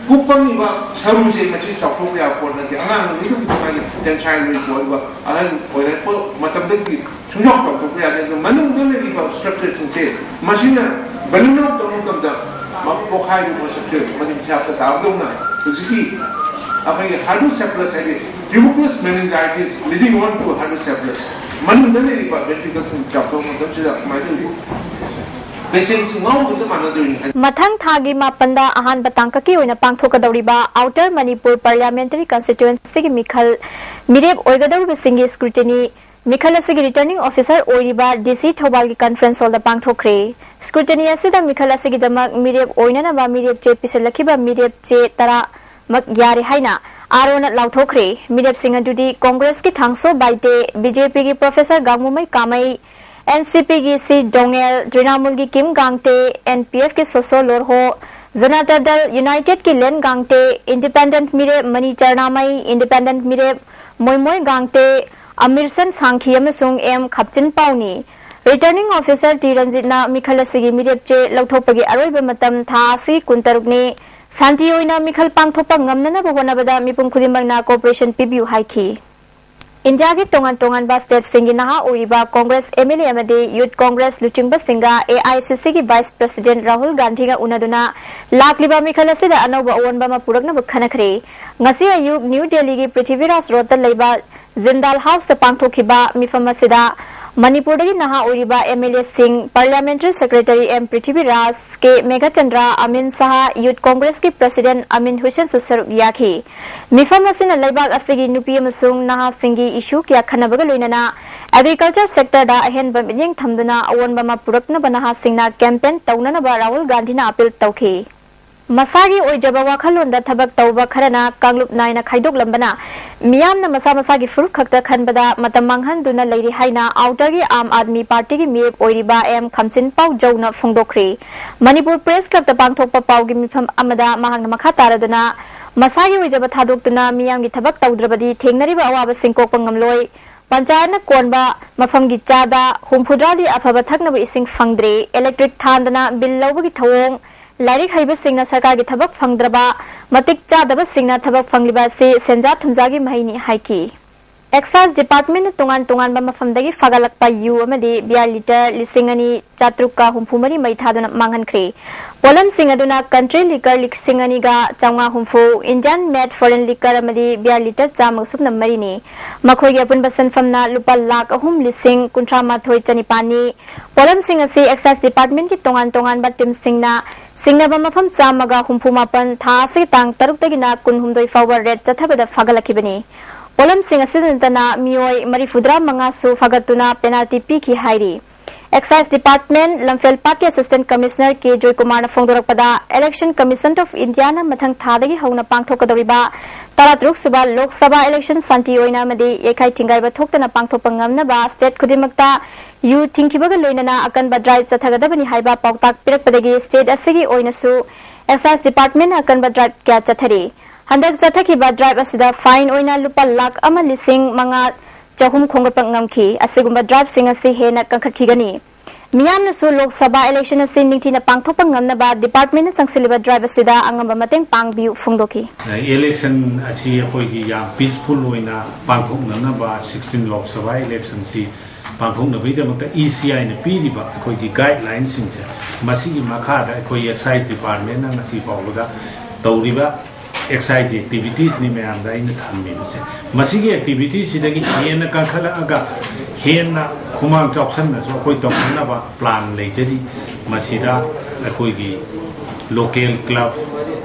ꯀꯣꯛ ꯄꯪꯉꯤꯕ ꯁꯔꯨꯁꯦ ꯃꯁꯤ ꯆꯥꯎꯊꯣꯛꯄ ꯌꯥꯕ ꯄꯣꯠ ꯅꯠꯇꯦ꯫ ꯑꯉꯥꯡ ꯅꯨꯃꯤꯠꯇꯨꯒꯤ ꯃꯥꯒꯤ tensile ꯂꯣꯏꯀꯣ, ꯑꯗꯨꯒ ꯑꯍꯟ ꯑꯣꯏꯔꯛꯄ ꯃꯇꯝꯗꯒꯤ ꯁꯨꯡꯆꯥꯎ ꯆꯥꯎꯊꯣꯛꯄ ꯌꯥꯗꯦ꯫ ꯑꯗꯨ ꯃꯅꯨꯡꯗ ꯂꯩꯔꯤꯕ structure ꯁꯤꯡꯁꯦ ꯃꯁꯤꯅ balloon out ꯇꯧꯕ ꯃꯇꯝꯗ ꯃ-, ꯄꯣꯈꯥꯏꯔꯤꯕ structure ꯃꯗꯨꯒꯤ ꯍꯤꯁꯥꯞꯇ ꯇꯥꯕꯗꯧꯅ ꯍꯧꯖꯤꯛꯀꯤ ꯑꯩꯈꯣꯏꯒꯤ hydrocephalus ꯍꯥꯏꯗꯤ tuberculous meningitis leading on to hydrocephalus ꯃꯅꯨꯡꯗ ꯂꯩꯔꯤꯕ ventricle ꯁꯤꯡ ꯆꯥꯎꯊꯣꯛꯄ ꯃꯇꯝꯁꯤꯗ ꯀꯃꯥꯏꯅ ꯇꯧꯔꯤ? Patient ꯁꯤꯡ ꯉꯥꯎꯕꯒ ꯆꯞ ꯃꯥꯟꯅꯗꯣꯏꯅꯤ ꯍꯥꯏ꯫ ꯃꯊꯪ ꯊꯥꯒꯤ ꯃꯥꯄꯟꯗ ꯑꯍꯥꯟꯕ ꯇꯥꯡꯀꯛꯀꯤ ꯑꯣꯏꯅ ꯄꯥꯡꯊꯣꯛꯀꯗꯧꯔꯤꯕ Outer Manipur Parliamentary Constituency ꯒꯤ ꯃꯤꯈꯜ ꯃꯤꯔꯦꯞ ꯑꯣꯏꯒꯗꯧꯔꯤꯕꯁꯤꯡꯒꯤ scrutiny ꯃꯤꯈꯜ ꯑꯁꯤꯒꯤ returning officer ꯑꯣꯏꯔꯤꯕ D C ꯊꯧꯕꯥꯜꯒꯤ conference hallꯗ ꯄꯥꯡꯊꯣꯛꯈ꯭ꯔꯦ꯫ Scrutiny ꯑꯁꯤꯗ ꯃꯤꯈꯜ ꯑꯁꯤꯒꯤꯗꯃꯛ ꯃꯤꯔꯦꯞ ꯑꯣꯏꯅꯅꯕ ꯃꯤꯔꯦꯞ ꯆꯦ ꯄꯤꯁꯤꯜꯂꯛꯈꯤꯕ ꯃꯤꯔꯦꯞ ꯆꯦ ꯇꯔꯥꯃꯛ ꯌꯥꯔꯦ ꯍꯥꯏꯅ ꯑꯥꯔꯣꯅ ꯂꯥꯎꯊꯣꯛꯈ꯭ꯔꯦ꯫ ꯃꯤꯔꯦꯞꯁꯤꯡ ꯑꯗꯨꯗꯤ ꯀꯣꯡꯒ꯭ꯔꯦꯁꯀꯤ ꯊꯥꯡꯁꯣ Baite, B J Pꯒꯤ Professor ꯒꯥꯡꯃꯨꯃꯩ ꯀꯥꯃꯩ, N C Pꯒꯤ C ꯗꯣꯉꯦꯜ, ꯇ꯭ꯔꯤꯅꯥꯃꯨꯜꯒꯤ ꯀꯤꯝ ꯒꯥꯡꯇꯦ, N P Fꯀꯤ ꯁꯣꯁꯣ ꯂꯣꯔꯍꯣ, ꯖꯅꯇꯥ ꯗꯜ ꯌꯨꯅꯥꯏꯇꯦꯗꯀꯤ ꯂꯦꯟ ꯒꯥꯡꯇꯦ, independent ꯃꯤꯔꯦꯞ ꯃꯅꯤ ꯆꯔꯅꯥꯃꯩ, independent ꯃꯤꯔꯦꯞ ꯃꯣꯏꯃꯣꯏ ꯒꯥꯡꯇꯦ, ꯑꯃꯤꯔꯁꯟ ꯁꯥꯡꯈꯤ ꯑꯃꯁꯨꯡ M ꯈꯞꯆꯤꯟ ꯄꯥꯎꯅꯤ꯫ Returning officer T ꯔꯟꯖꯤꯠꯅ ꯃꯤꯈꯜ ꯑꯁꯤꯒꯤ ꯃꯤꯔꯦꯞ ꯆꯦ ꯂꯧꯊꯣꯛꯄꯒꯤ ꯑꯔꯣꯏꯕ ꯃꯇꯝ ꯊꯥ ꯑꯁꯤ ꯀꯨꯟꯇꯔꯨꯛꯅꯤ꯫ ꯁꯥꯟꯇꯤ ꯑꯣꯏꯅ ꯃꯤꯈꯜ ꯄꯥꯡꯊꯣꯛꯄ ꯉꯝꯅꯅꯕ ꯍꯣꯠꯅꯕꯗ ꯃꯤꯄꯨꯝ ꯈꯨꯗꯤꯡꯃꯛꯅ cooperation ꯄꯤꯕꯤꯌꯨ ꯍꯥꯏꯈꯤ꯫ ꯏꯟꯗꯤꯌꯥꯒꯤ ꯇꯣꯉꯥꯟ ꯇꯣꯉꯥꯟꯕ stateꯁꯤꯡꯒꯤ ꯅꯍꯥ ꯑꯣꯏꯔꯤꯕ ꯀꯣꯡꯒ꯭ꯔꯦꯁ M L A ꯑꯃꯗꯤ Youth Congress ꯂꯨꯆꯤꯡꯕꯁꯤꯡꯒ A I C Cꯒꯤ Vice President Rahul ꯒꯥꯟꯙꯤꯒ ꯎꯅꯗꯨꯅ ꯂꯥꯛꯂꯤꯕ ꯃꯤꯈꯜ ꯑꯁꯤꯗ ꯑꯅꯧꯕ ꯑꯑꯣꯟꯕ ꯑꯃ ꯄꯨꯔꯛꯅꯕ ꯈꯟꯅꯈ꯭ꯔꯦ꯫ ꯉꯁꯤ ꯑꯌꯨꯛ ꯅ꯭ꯌꯨ ꯗꯦꯜꯂꯤꯒꯤ ꯄ꯭ꯔꯤꯊꯤꯕꯤꯔꯥꯖ ꯔꯣꯗꯇ ꯂꯩꯕ ꯖꯤꯟꯗꯥꯜ ꯍꯥꯎꯁꯇ ꯄꯥꯡꯊꯣꯛꯈꯤꯕ ꯃꯤꯐꯝ ꯑꯁꯤꯗ ꯃꯅꯤꯄꯨꯔꯗꯒꯤ ꯅꯍꯥ ꯑꯣꯏꯔꯤꯕ M L Aꯁꯤꯡ, Parliamentary Secretary M Prithviraj, K Meghachandra, ꯑꯃꯤꯟ ꯁꯍꯥ, Youth Congressꯀꯤ President ꯑꯃꯤꯟ ꯍꯨꯁꯦꯟꯁꯨ ꯁꯔꯨꯛ ꯌꯥꯈꯤ꯫ ꯃꯤꯐꯝ ꯑꯁꯤꯅ ꯂꯩꯕꯥꯛ ꯑꯁꯤꯒꯤ ꯅꯨꯄꯤ ꯑꯃꯁꯨꯡ ꯅꯍꯥꯁꯤꯡꯒꯤ issue ꯀꯌꯥ ꯈꯟꯅꯕꯒ ꯂꯣꯏꯅꯅ agriculture sectorꯗ ꯑꯍꯦꯟꯕ ꯃꯤꯠꯌꯦꯡ ꯊꯝꯗꯨꯅ ꯑꯑꯣꯟꯕ ꯑꯃ ꯄꯨꯔꯛꯅꯕ ꯅꯍꯥꯁꯤꯡꯅ campaign ꯇꯧꯅꯅꯕ ꯔꯥꯍꯨꯜ ꯒꯥꯟꯙꯤꯅ appeal ꯇꯧꯈꯤ꯫ ꯃꯁꯥꯒꯤ ꯑꯣꯏꯖꯕ ꯋꯥꯈꯜꯂꯣꯟꯗ ꯊꯕꯛ ꯇꯧꯕ ꯈꯔꯅ ꯀꯥꯡꯂꯨꯞ ꯅꯥꯏꯅ ꯈꯥꯏꯗꯣꯛꯂꯝꯕꯅ ꯃꯤꯌꯥꯝꯅ ꯃꯁꯥ ꯃꯁꯥꯒꯤ ꯐꯨꯔꯨꯞ ꯈꯛꯇ ꯈꯟꯕꯗ ꯃꯇꯝ ꯃꯥꯡꯍꯟꯗꯨꯅ ꯂꯩꯔꯤ ꯍꯥꯏꯅ ꯑꯥꯎꯇꯔꯒꯤ ꯑꯥꯝ ꯑꯥꯗꯃꯤ ꯄꯥꯔꯇꯤꯒꯤ ꯃꯤꯔꯦꯞ ꯑꯣꯏꯔꯤꯕ M ꯈꯝꯆꯤꯟꯄꯥꯎ ꯖꯧꯅ ꯐꯣꯡꯗꯣꯛꯈ꯭ꯔꯤ꯫ ꯃꯅꯤꯄꯨꯔ Press Clubꯇ ꯄꯥꯡꯊꯣꯛꯄ ꯄꯥꯎꯒꯤ ꯃꯤꯐꯝ ꯑꯃꯗ ꯃꯍꯥꯛꯅ ꯃꯈꯥ ꯇꯥꯔꯗꯨꯅ ꯃꯁꯥꯒꯤ ꯑꯣꯏꯖꯕ ꯊꯥꯗꯣꯛꯇꯨꯅ ꯃꯤꯌꯥꯝꯒꯤ ꯊꯕꯛ ꯇꯧꯗ꯭ꯔꯕꯗꯤ ꯊꯦꯡꯅꯔꯤꯕ ꯑꯋꯥꯕꯁꯤꯡ ꯀꯣꯛꯄ ꯉꯝꯂꯣꯏ꯫ ꯄꯟꯆꯥꯌꯠꯅ ꯀꯣꯟꯕ ꯃꯐꯝꯒꯤ ꯆꯥꯗ ꯍꯨꯝꯐꯨꯇꯔꯥꯗꯤ ꯑꯐꯕ ꯊꯛꯅꯕ ꯏꯁꯤꯡ ꯐꯪꯗ꯭ꯔꯦ꯫ Electric ꯊꯥꯟꯗꯅ bill ꯂꯧꯕꯒꯤ ꯊꯧꯑꯣꯡ, ꯂꯥꯏꯔꯤꯛ ꯍꯩꯕꯁꯤꯡꯅ ꯁꯔꯀꯥꯔꯒꯤ ꯊꯕꯛ ꯐꯪꯗ꯭ꯔꯕ, ꯃꯇꯤꯛ ꯆꯥꯗꯕꯁꯤꯡꯅ ꯊꯕꯛ ꯐꯪꯂꯤꯕ ꯑꯁꯤ ꯁꯦꯟꯖꯥ ꯊꯨꯝꯖꯥꯒꯤ ꯃꯍꯩꯅꯤ ꯍꯥꯏꯈꯤ꯫ Excise Departmentꯅ ꯇꯣꯉꯥꯟ ꯇꯣꯉꯥꯟꯕ ꯃꯐꯝꯗꯒꯤ ꯐꯥꯒꯠꯂꯛꯄ ꯌꯨ ꯑꯃꯗꯤ beer litre ꯂꯤꯁꯤꯡ ꯑꯅꯤ ꯆꯥꯇ꯭ꯔꯨꯛꯀ ꯍꯨꯝꯐꯨ ꯃꯔꯤ ꯃꯩ ꯊꯥꯗꯨꯅ ꯃꯥꯡꯍꯟꯈ꯭ꯔꯦ꯫ ꯄꯣꯠꯂꯝꯁꯤꯡ ꯑꯗꯨꯅ country liquor ꯂꯤꯁꯤꯡ ꯑꯅꯤꯒ ꯆꯥꯝꯃꯉꯥ ꯍꯨꯝꯐꯨ, Indian made foreign liquor ꯑꯃꯗꯤ beer litre ꯆꯥꯝꯃꯒ ꯁꯨꯞꯅ ꯃꯔꯤꯅꯤ꯫ ꯃꯈꯣꯏꯒꯤ ꯑꯄꯨꯟꯕ ꯁꯦꯟꯐꯝꯅ ꯂꯨꯄꯥ ꯂꯥꯈ ꯑꯍꯨꯝ ꯂꯤꯁꯤꯡ ꯀꯨꯟꯊ꯭ꯔꯥ ꯃꯥꯊꯣꯏ ꯆꯅꯤꯄꯥꯟꯅꯤ꯫ ꯄꯣꯠꯂꯝꯁꯤꯡ ꯑꯁꯤ Excise Departmentꯀꯤ ꯇꯣꯉꯥꯟ ꯇꯣꯉꯥꯟꯕ teamꯁꯤꯡꯅ ꯆꯤꯡꯅꯕ ꯃꯐꯝ ꯆꯥꯝꯃꯒ ꯍꯨꯝꯐꯨ ꯃꯥꯄꯟ ꯊꯥ ꯑꯁꯤꯒꯤ ꯇꯥꯡ ꯇꯔꯨꯛꯇꯒꯤꯅ ꯀꯨꯟꯍꯨꯝꯗꯣꯏ ꯐꯥꯎꯕ raid ꯆꯠꯊꯕꯗ ꯐꯥꯒꯠꯂꯛꯈꯤꯕꯅꯤ꯫ ꯄꯣꯠꯂꯝꯁꯤꯡ ꯑꯁꯤꯗ ꯅꯠꯇꯅ ꯃꯤꯑꯣꯏ ꯃꯔꯤꯐꯨꯇꯔꯥ ꯃꯉꯥꯁꯨ ꯐꯥꯒꯠꯇꯨꯅ penalty ꯄꯤꯈꯤ ꯍꯥꯏꯔꯤ꯫ Excise Department ꯂꯝꯐꯦꯜꯄꯥꯠꯀꯤ Assistant Commissioner K ꯖꯣꯏꯀꯨꯃꯥꯔꯅ ꯐꯣꯡꯗꯣꯔꯛꯄꯗ, Election Commission of Indiaꯅ ꯃꯊꯪ ꯊꯥꯗꯒꯤ ꯍꯧꯅ ꯄꯥꯡꯊꯣꯛꯀꯗꯧꯔꯤꯕ ꯇꯔꯥꯇꯔꯨꯛ ꯁꯨꯕ ꯂꯣꯛ ꯁꯚꯥ election ꯁꯥꯟꯇꯤ ꯑꯣꯏꯅ ꯑꯃꯗꯤ ꯌꯩꯈꯥꯏ ꯊꯤꯡꯒꯥꯏꯕ ꯊꯣꯛꯇꯅ ꯄꯥꯡꯊꯣꯛꯄ ꯉꯝꯅꯕ state ꯈꯨꯗꯤꯡꯃꯛꯇ ꯌꯨ ꯊꯤꯡꯈꯤꯕꯒ ꯂꯣꯏꯅꯅ ꯑꯀꯟꯕ drive ꯆꯠꯊꯒꯗꯕꯅꯤ ꯍꯥꯏꯕ ꯄꯥꯎꯇꯥꯛ ꯄꯤꯔꯛꯄꯗꯒꯤ state ꯑꯁꯤꯒꯤ ꯑꯣꯏꯅꯁꯨ Excise Departmentꯅ ꯑꯀꯟꯕ drive ꯀꯌꯥ ꯆꯠꯊꯔꯤ꯫ ꯍꯟꯗꯛ ꯆꯠꯊꯈꯤꯕ drive ꯑꯁꯤꯗ fine ꯑꯣꯏꯅ ꯂꯨꯄꯥ ꯂꯥꯈ ꯑꯃ ꯂꯤꯁꯤꯡ ꯃꯉꯥ ꯆꯍꯨꯝ ꯈꯣꯝꯒꯠꯄ ꯉꯝꯈꯤ꯫ ꯑꯁꯤꯒꯨꯝꯕ driveꯁꯤꯡ ꯑꯁꯤ ꯍꯦꯟꯅ ꯀꯟꯈꯠꯈꯤꯒꯅꯤ꯫ ꯃꯤꯌꯥꯝꯅꯁꯨ ꯂꯣꯛ ꯁꯚꯥ election ꯑꯁꯤ ꯅꯤꯡꯊꯤꯅ ꯄꯥꯡꯊꯣꯛꯄ ꯉꯝꯅꯕ departmentꯅ ꯆꯪꯁꯤꯜꯂꯤꯕ drive ꯑꯁꯤꯗ ꯑꯉꯝꯕ ꯃꯇꯦꯡ ꯄꯥꯡꯕꯤꯌꯨ ꯐꯣꯡꯗꯣꯛꯈꯤ꯫ Election ꯑꯁꯤ ꯑꯩꯈꯣꯏꯒꯤ ꯌꯥꯝ peaceful ꯑꯣꯏꯅ ꯄꯥꯡꯊꯣꯛꯅꯅꯕ, sixteen Lok Sabha electionꯁꯤ ꯄꯥꯡꯊꯣꯛꯅꯕꯒꯤꯗꯃꯛꯇ E C Iꯅ ꯄꯤꯔꯤꯕ ꯑꯩꯈꯣꯏꯒꯤ guidelineꯁꯤꯡꯁꯦ, ꯃꯁꯤꯒꯤ ꯃꯈꯥꯗ ꯑꯩꯈꯣꯏ Excise Departmentꯅ ꯉꯁꯤ ꯐꯥꯎꯕꯗ ꯇꯧꯔꯤꯕ excise activitiesꯅꯤ ꯃꯌꯥꯝꯗ ꯑꯩꯅ ꯊꯝꯃꯤꯕꯁꯦ꯫ ꯃꯁꯤꯒꯤ activitiesꯁꯤꯗꯒꯤ ꯍꯦꯟꯅ ꯀꯟꯈꯠꯂꯛꯑꯒ ꯍꯦꯟꯅ ꯈꯨꯃꯥꯡ ꯆꯥꯎꯁꯟꯅꯁꯨ ꯑꯩꯈꯣꯏ ꯇꯧꯅꯅꯕ plan ꯂꯩꯖꯔꯤ꯫ ꯃꯁꯤꯗ ꯑꯩꯈꯣꯏꯒꯤ local club,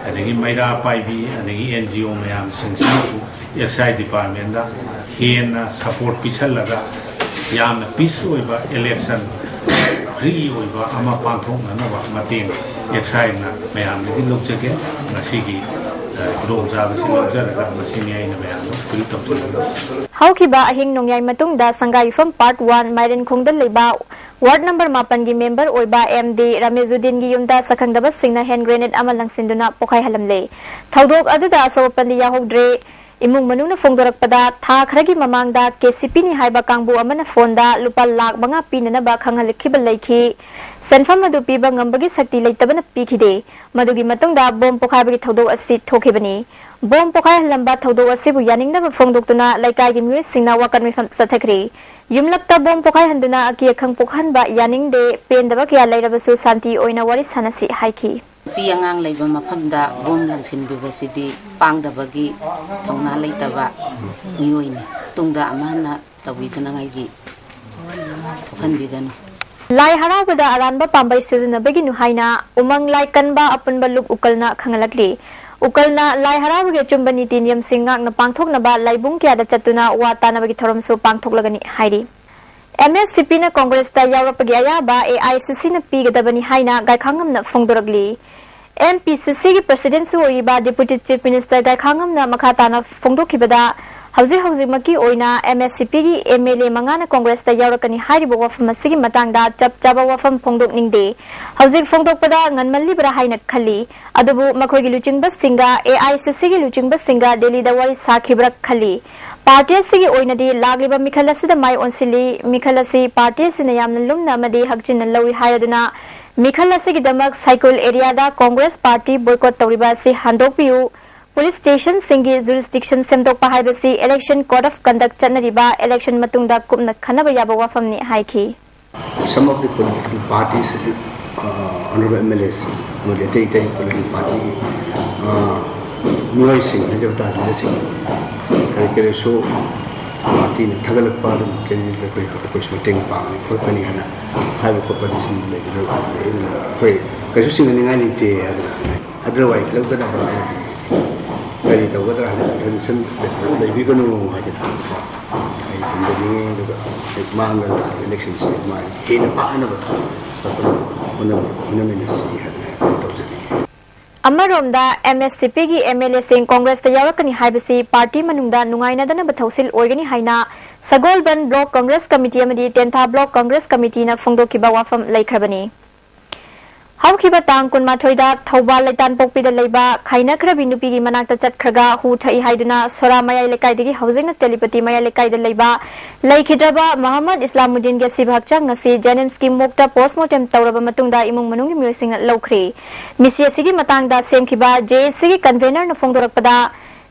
ꯑꯗꯒꯤ ꯃꯩꯔꯥ ꯄꯥꯏꯕꯤ, ꯑꯗꯒꯤ N G O ꯃꯌꯥꯝꯁꯤꯡꯁꯤꯅꯁꯨ Excise Departmentꯗ ꯍꯦꯟꯅ support ꯄꯤꯁꯜꯂꯒ ꯌꯥꯝꯅ peace ꯑꯣꯏꯕ election, free ꯑꯣꯏꯕ ꯑꯃ ꯄꯥꯡꯊꯣꯛꯅꯅꯕ ꯃꯇꯦꯡ Exciseꯅ ꯃꯌꯥꯝꯗꯒꯤ ꯂꯧꯖꯒꯦ꯫ ꯉꯁꯤꯒꯤ, ꯑ, ꯈꯨꯗꯣꯡꯆꯥꯕꯁꯤ ꯂꯧꯖꯔꯒ ꯃꯁꯤꯅꯤ ꯑꯩꯅ ꯃꯌꯥꯝꯗ appeal ꯇꯧꯖꯅꯤꯡꯕꯁꯤ꯫ ꯍꯧꯈꯤꯕ ꯑꯍꯤꯡ ꯅꯣꯡꯌꯥꯏ ꯃꯇꯨꯡꯗ ꯁꯪꯒꯥꯏꯌꯨꯝꯐꯝ Part One ꯃꯥꯏꯔꯦꯟꯈꯣꯡꯗ ꯂꯩꯕ Ward number ꯃꯥꯄꯟꯒꯤ member ꯑꯣꯏꯕ M D ꯔꯥꯃꯦꯖꯨꯗꯤꯟꯒꯤ ꯌꯨꯝꯗ ꯁꯛꯈꯪꯗꯕꯁꯤꯡꯅ hand grenade ꯑꯃ ꯂꯪꯁꯤꯟꯗꯨꯅ ꯄꯣꯈꯥꯏꯍꯜꯂꯝꯂꯦ꯫ ꯊꯧꯗꯣꯛ ꯑꯗꯨꯗ ꯑꯁꯣꯛ ꯑꯄꯟꯗꯤ ꯌꯥꯎꯍꯧꯗ꯭ꯔꯦ꯫ ꯏꯃꯨꯡ ꯃꯅꯨꯡꯅ ꯐꯣꯡꯗꯣꯔꯛꯄꯗ, ꯊꯥ ꯈꯔꯒꯤ ꯃꯃꯥꯡꯗ K C Pꯅꯤ ꯍꯥꯏꯕ ꯀꯥꯡꯕꯨ ꯑꯃꯅ phoneꯗ ꯂꯨꯄꯥ ꯂꯥꯈ ꯃꯉꯥ ꯄꯤꯅꯅꯕ ꯈꯪꯍꯜꯂꯛꯈꯤꯕ ꯂꯩꯈꯤ꯫ ꯁꯦꯟꯐꯝ ꯑꯗꯨ ꯄꯤꯕ ꯉꯝꯕꯒꯤ ꯁꯛꯇꯤ ꯂꯩꯇꯕꯅ ꯄꯤꯈꯤꯗꯦ꯫ ꯃꯗꯨꯒꯤ ꯃꯇꯨꯡꯗ bomb ꯄꯣꯈꯥꯏꯕꯒꯤ ꯊꯧꯗꯣꯛ ꯑꯁꯤ ꯊꯣꯛꯈꯤꯕꯅꯤ꯫ Bomb ꯄꯣꯈꯥꯏꯍꯜꯂꯝꯕ ꯊꯧꯗꯣꯛ ꯑꯁꯤꯕꯨ ꯌꯥꯅꯤꯡꯗꯕ ꯐꯣꯡꯗꯣꯛꯇꯨꯅ ꯂꯩꯀꯥꯏꯒꯤ ꯃꯤꯑꯣꯏꯁꯤꯡꯅ ꯋꯥꯀꯠ ꯃꯤꯐꯝ ꯆꯠꯊꯈ꯭ꯔꯤ꯫ ꯌꯨꯝꯂꯛꯇ bomb ꯄꯣꯈꯥꯏꯍꯟꯗꯨꯅ ꯑꯀꯤ ꯑꯈꯪ ꯄꯣꯛꯍꯟꯕ ꯌꯥꯅꯤꯡꯗꯦ, ꯄꯦꯟꯗꯕ ꯀꯌꯥ ꯂꯩꯔꯕꯁꯨ ꯁꯥꯟꯇꯤ ꯑꯣꯏꯅ ꯋꯥꯔꯤ ꯁꯥꯟꯅꯁꯤ ꯍꯥꯏꯈꯤ꯫ ꯅꯨꯄꯤ ꯑꯉꯥꯡ ꯂꯩꯕ ꯃꯐꯝꯗ bomb ꯂꯪꯁꯤꯟꯕꯤꯕꯁꯤꯗꯤ ꯄꯥꯡꯗꯕꯒꯤ ꯊꯧꯅꯥ ꯂꯩꯇꯕ ꯃꯤꯑꯣꯏꯅꯤ꯫ ꯇꯨꯡꯗ ꯑꯃꯨꯛ ꯍꯟꯅ ꯇꯧꯕꯤꯗꯅꯉꯥꯏꯒꯤ ꯊꯣꯛꯍꯟꯕꯤꯒꯅꯨ꯫ ꯂꯥꯏ ꯍꯔꯥꯎꯕꯗ ꯑꯔꯥꯟꯕ ꯄꯥꯝꯕꯩ ꯁꯤꯖꯤꯟꯅꯕꯒꯤꯅꯨ ꯍꯥꯏꯅ ꯎꯃꯪ ꯂꯥꯏ ꯀꯟꯕ ꯑꯄꯨꯟꯕ ꯂꯨꯞ ꯎꯀꯜꯅ ꯈꯪꯍꯜꯂꯛꯂꯤ꯫ ꯎꯀꯜꯅ ꯂꯥꯏ ꯍꯔꯥꯎꯕꯒꯤ ꯑꯆꯨꯝꯕ ꯅꯤꯇꯤ ꯅꯤꯌꯝꯁꯤꯡ ꯉꯥꯛꯅ ꯄꯥꯡꯊꯣꯛꯅꯕ ꯂꯥꯏꯕꯨꯡ ꯀꯌꯥꯗ ꯆꯠꯇꯨꯅ ꯋꯥ ꯇꯥꯅꯕꯒꯤ ꯊꯧꯔꯝꯁꯨ ꯄꯥꯡꯊꯣꯛꯂꯒꯅꯤ ꯍꯥꯏꯔꯤ꯫ ꯑꯦꯝ ꯑꯦꯁ ꯁꯤ ꯄꯤꯅ ꯀꯣꯡꯒ꯭ꯔꯦꯁꯇ ꯌꯥꯎꯔꯛꯄꯒꯤ ꯑꯌꯥꯕ ꯑꯦ ꯑꯥꯏ ꯁꯤ ꯁꯤꯅ ꯄꯤꯒꯗꯕꯅꯤ ꯍꯥꯏꯅ ꯒꯥꯏꯈꯥꯉꯝꯅ ꯐꯣꯡꯗꯣꯔꯛꯂꯤ꯫ ꯑꯦꯝ ꯄꯤ ꯁꯤ ꯁꯤꯒꯤ ꯄ꯭ꯔꯁꯤꯗꯦꯟꯁꯨ ꯑꯣꯏꯔꯤꯕ ꯗꯤꯄꯨꯇꯤ ꯆꯤꯐ ꯃꯤꯅꯤꯁꯇꯔ ꯒꯥꯏꯈꯥꯉꯝꯅ ꯃꯈꯥ ꯇꯥꯅ ꯐꯣꯡꯗꯣꯛꯈꯤꯕꯗ, ꯍꯧꯖꯤꯛ ꯍꯧꯖꯤꯛꯃꯛꯀꯤ ꯑꯣꯏꯅ ꯑꯦꯝ ꯑꯦꯁ ꯁꯤ ꯄꯤꯒꯤ ꯑꯦꯝ ꯑꯦꯜ ꯑꯦ ꯃꯉꯥꯅ ꯀꯣꯡꯒ꯭ꯔꯦꯁꯇ ꯌꯥꯎꯔꯛꯀꯅꯤ ꯍꯥꯏꯔꯤꯕ ꯋꯥꯐꯝ ꯑꯁꯤꯒꯤ ꯃꯇꯥꯡꯗ ꯆꯞ ꯆꯥꯕ ꯋꯥꯐꯝ ꯐꯣꯡꯗꯣꯛꯅꯤꯡꯗꯦ꯫ ꯍꯧꯖꯤꯛ ꯐꯣꯡꯗꯣꯛꯄꯗ ꯉꯟꯃꯜꯂꯤꯕ꯭ꯔꯥ ꯍꯥꯏꯅ ꯈꯜꯂꯤ꯫ ꯑꯗꯨꯕꯨ ꯃꯈꯣꯏꯒꯤ ꯂꯨꯆꯤꯡꯕꯁꯤꯡꯒ, ꯑꯦ ꯑꯥꯏ ꯁꯤ ꯁꯤꯒꯤ ꯂꯨꯆꯤꯡꯕꯁꯤꯡꯒ ꯗꯦꯜꯂꯤꯗ ꯋꯥꯔꯤ ꯁꯥꯈꯤꯕ꯭ꯔꯥ ꯈꯜꯂꯤ꯫ ꯄꯥꯔꯇꯤ ꯑꯁꯤꯒꯤ ꯑꯣꯏꯅꯗꯤ ꯂꯥꯛꯂꯤꯕ ꯃꯤꯈꯜ ꯑꯁꯤꯗ ꯃꯥꯏ ꯑꯣꯟꯁꯤꯜꯂꯤ꯫ ꯃꯤꯈꯜ ꯑꯁꯤ ꯄꯥꯔꯇꯤ ꯑꯁꯤꯅ ꯌꯥꯝꯅ ꯂꯨꯝꯅ ꯑꯃꯗꯤ ꯍꯛꯆꯤꯟꯅ ꯂꯧꯏ ꯍꯥꯏꯔꯗꯨꯅ ꯃꯤꯈꯜ ꯑꯁꯤꯒꯤꯗꯃꯛ ꯁꯥꯏꯀꯨꯜ ꯑꯦꯔꯤꯌꯥꯗ ꯀꯣꯡꯒ꯭ꯔꯦꯁ ꯄꯥꯔꯇꯤ ꯕꯣꯏꯀꯣꯠ ꯇꯧꯔꯤꯕ ꯑꯁꯤ ꯍꯟꯗꯣꯛꯄꯤꯌꯨ꯫ ꯄꯨꯂꯤꯁ ꯁ꯭ꯇꯦꯁꯟꯁꯤꯡꯒꯤ ꯖꯨꯔꯤꯁꯗꯤꯛꯁꯟ ꯁꯦꯝꯗꯣꯛꯄ ꯍꯥꯏꯕꯁꯤ election code of conduct ꯆꯠꯅꯔꯤꯕ election ꯃꯇꯨꯡꯗ ꯀꯨꯞꯅ ꯈꯟꯅꯕ ꯌꯥꯕ ꯋꯥꯐꯝꯅꯤ ꯍꯥꯏꯈꯤ꯫ Some of the political parties, uh, honorable M L As ꯑꯃꯗꯤ ꯑꯇꯩ ꯑꯇꯩ political partyꯒꯤ ꯃꯤꯑꯣꯏꯁꯤꯡ ꯍꯥꯏꯖꯕ ꯇꯥꯔꯦ, ꯂꯤꯗꯔꯁꯤꯡ ꯀꯔꯤ ꯀꯔꯤꯁꯨ ꯄꯥꯔꯇꯤꯅ ꯊꯥꯒꯠꯂꯛꯄ ꯑꯗꯨꯝ ꯀꯦꯟꯗꯤꯗꯦꯠ ꯑꯩꯈꯣꯏ ꯑꯩꯈꯣꯏꯁꯨ ꯃꯇꯦꯡ ꯄꯥꯡꯒꯅꯤ ꯈꯣꯠꯀꯅꯤ ꯍꯥꯏꯅ ꯍꯥꯏꯕ ꯈꯣꯠꯄꯗꯤ ꯁꯨꯝ ꯂꯩꯕꯗ ꯑꯩꯈꯣꯏ ꯀꯩꯁꯨ ꯆꯤꯡꯅꯅꯤꯡꯉꯥꯏ ꯂꯩꯇꯦ ꯍꯥꯏꯗꯅ ꯑꯗꯨꯅ ꯋꯥꯔꯤ ꯂꯧꯗꯅꯕ ꯍꯥꯏꯗꯤ ꯀꯔꯤ ꯇꯧꯒꯗ꯭ꯔꯥ ꯍꯥꯏꯅ ꯇꯦꯟꯁꯟ ꯂꯩꯕꯤꯒꯅꯨ ꯍꯥꯏꯗꯅ ꯑꯩ ꯊꯝꯖꯅꯤꯡꯉꯤ꯫ ꯑꯗꯨꯒ ꯃꯥꯡꯗ ꯂꯥꯛꯂꯤꯕ ꯏꯂꯦꯛꯁꯟꯁꯤ ꯃꯥꯒꯤ ꯍꯦꯟꯅ ꯄꯥꯛꯅꯅꯕ ꯍꯣꯠꯅꯃꯤꯟꯅꯁꯤ ꯍꯥꯏꯗꯅ ꯑꯩꯈꯣꯏ ꯇꯧꯖꯅꯤꯡꯉꯤ꯫ ꯑꯃꯔꯣꯝꯗ ꯑꯦꯝ ꯑꯦꯁ ꯁꯤ ꯄꯤꯒꯤ ꯑꯦꯝ ꯑꯦꯜ ꯑꯦꯁꯤꯡ ꯀꯣꯡꯒ꯭ꯔꯦꯁꯇ ꯌꯥꯎꯔꯛꯀꯅꯤ ꯍꯥꯏꯕꯁꯤ ꯄꯥꯔꯇꯤ ꯃꯅꯨꯡꯗ ꯅꯨꯡꯉꯥꯏꯅꯗꯅꯕ ꯊꯧꯁꯤꯜ ꯑꯣꯏꯒꯅꯤ ꯍꯥꯏꯅ ꯁꯒꯣꯜꯕꯟ ꯕ꯭ꯂꯣꯛ ꯀꯣꯡꯒ꯭ꯔꯦꯁ ꯀꯃꯤꯇꯤ ꯑꯃꯗꯤ ꯇꯦꯟꯊꯥ ꯕ꯭ꯂꯣꯛ ꯀꯣꯡꯒ꯭ꯔꯦꯁ ꯀꯃꯤꯇꯤꯅ ꯐꯣꯡꯗꯣꯛꯈꯤꯕ ꯋꯥꯐꯝ ꯂꯩꯈ꯭ꯔꯕꯅꯤ꯫ ꯍꯧꯈꯤꯕ ꯇꯥꯡ ꯀꯨꯟꯃꯥꯊꯣꯏꯗ ꯊꯧꯕꯥꯜ ꯂꯩꯇꯥꯟꯄꯣꯛꯄꯤꯗ ꯂꯩꯕ ꯈꯥꯏꯅꯈ꯭ꯔꯕꯤ ꯅꯨꯄꯤꯒꯤ ꯃꯅꯥꯛꯇ ꯆꯠꯈ꯭ꯔꯒ ꯍꯨ ꯊꯛꯏ ꯍꯥꯏꯗꯨꯅ ꯁꯣꯔꯥ ꯃꯌꯥꯏ ꯂꯩꯀꯥꯏꯗꯒꯤ ꯍꯧꯖꯤꯛꯅ ꯇꯦꯂꯤꯄꯇꯤ ꯃꯌꯥꯏ ꯂꯩꯀꯥꯏꯗ ꯂꯩꯕ ꯂꯩꯈꯤꯗ꯭ꯔꯕ ꯃꯣꯍꯝꯃꯗ ꯏꯁꯂꯥꯃꯨꯗꯤꯟꯒꯤ ꯑꯁꯤꯕ ꯍꯛꯆꯥꯡ ꯑꯁꯤ ꯖꯦꯅꯤꯝꯁꯀꯤ ꯃꯣꯔꯒꯇ ꯄꯣꯁꯃꯣꯔꯇꯦꯝ ꯇꯧꯔꯕ ꯃꯇꯨꯡꯗ ꯏꯃꯨꯡ ꯃꯅꯨꯡꯒꯤ ꯃꯤꯑꯣꯏꯁꯤꯡꯅ ꯂꯧꯈ꯭ꯔꯦ꯫ ꯃꯤꯁꯤ ꯑꯁꯤꯒꯤ ꯃꯇꯥꯡꯗ ꯁꯦꯝꯈꯤꯕ ꯖꯦ ꯑꯦ ꯁꯤꯒꯤ ꯀꯟꯚꯦꯅꯔꯅ ꯐꯣꯡꯗꯣꯔꯛꯄꯗ,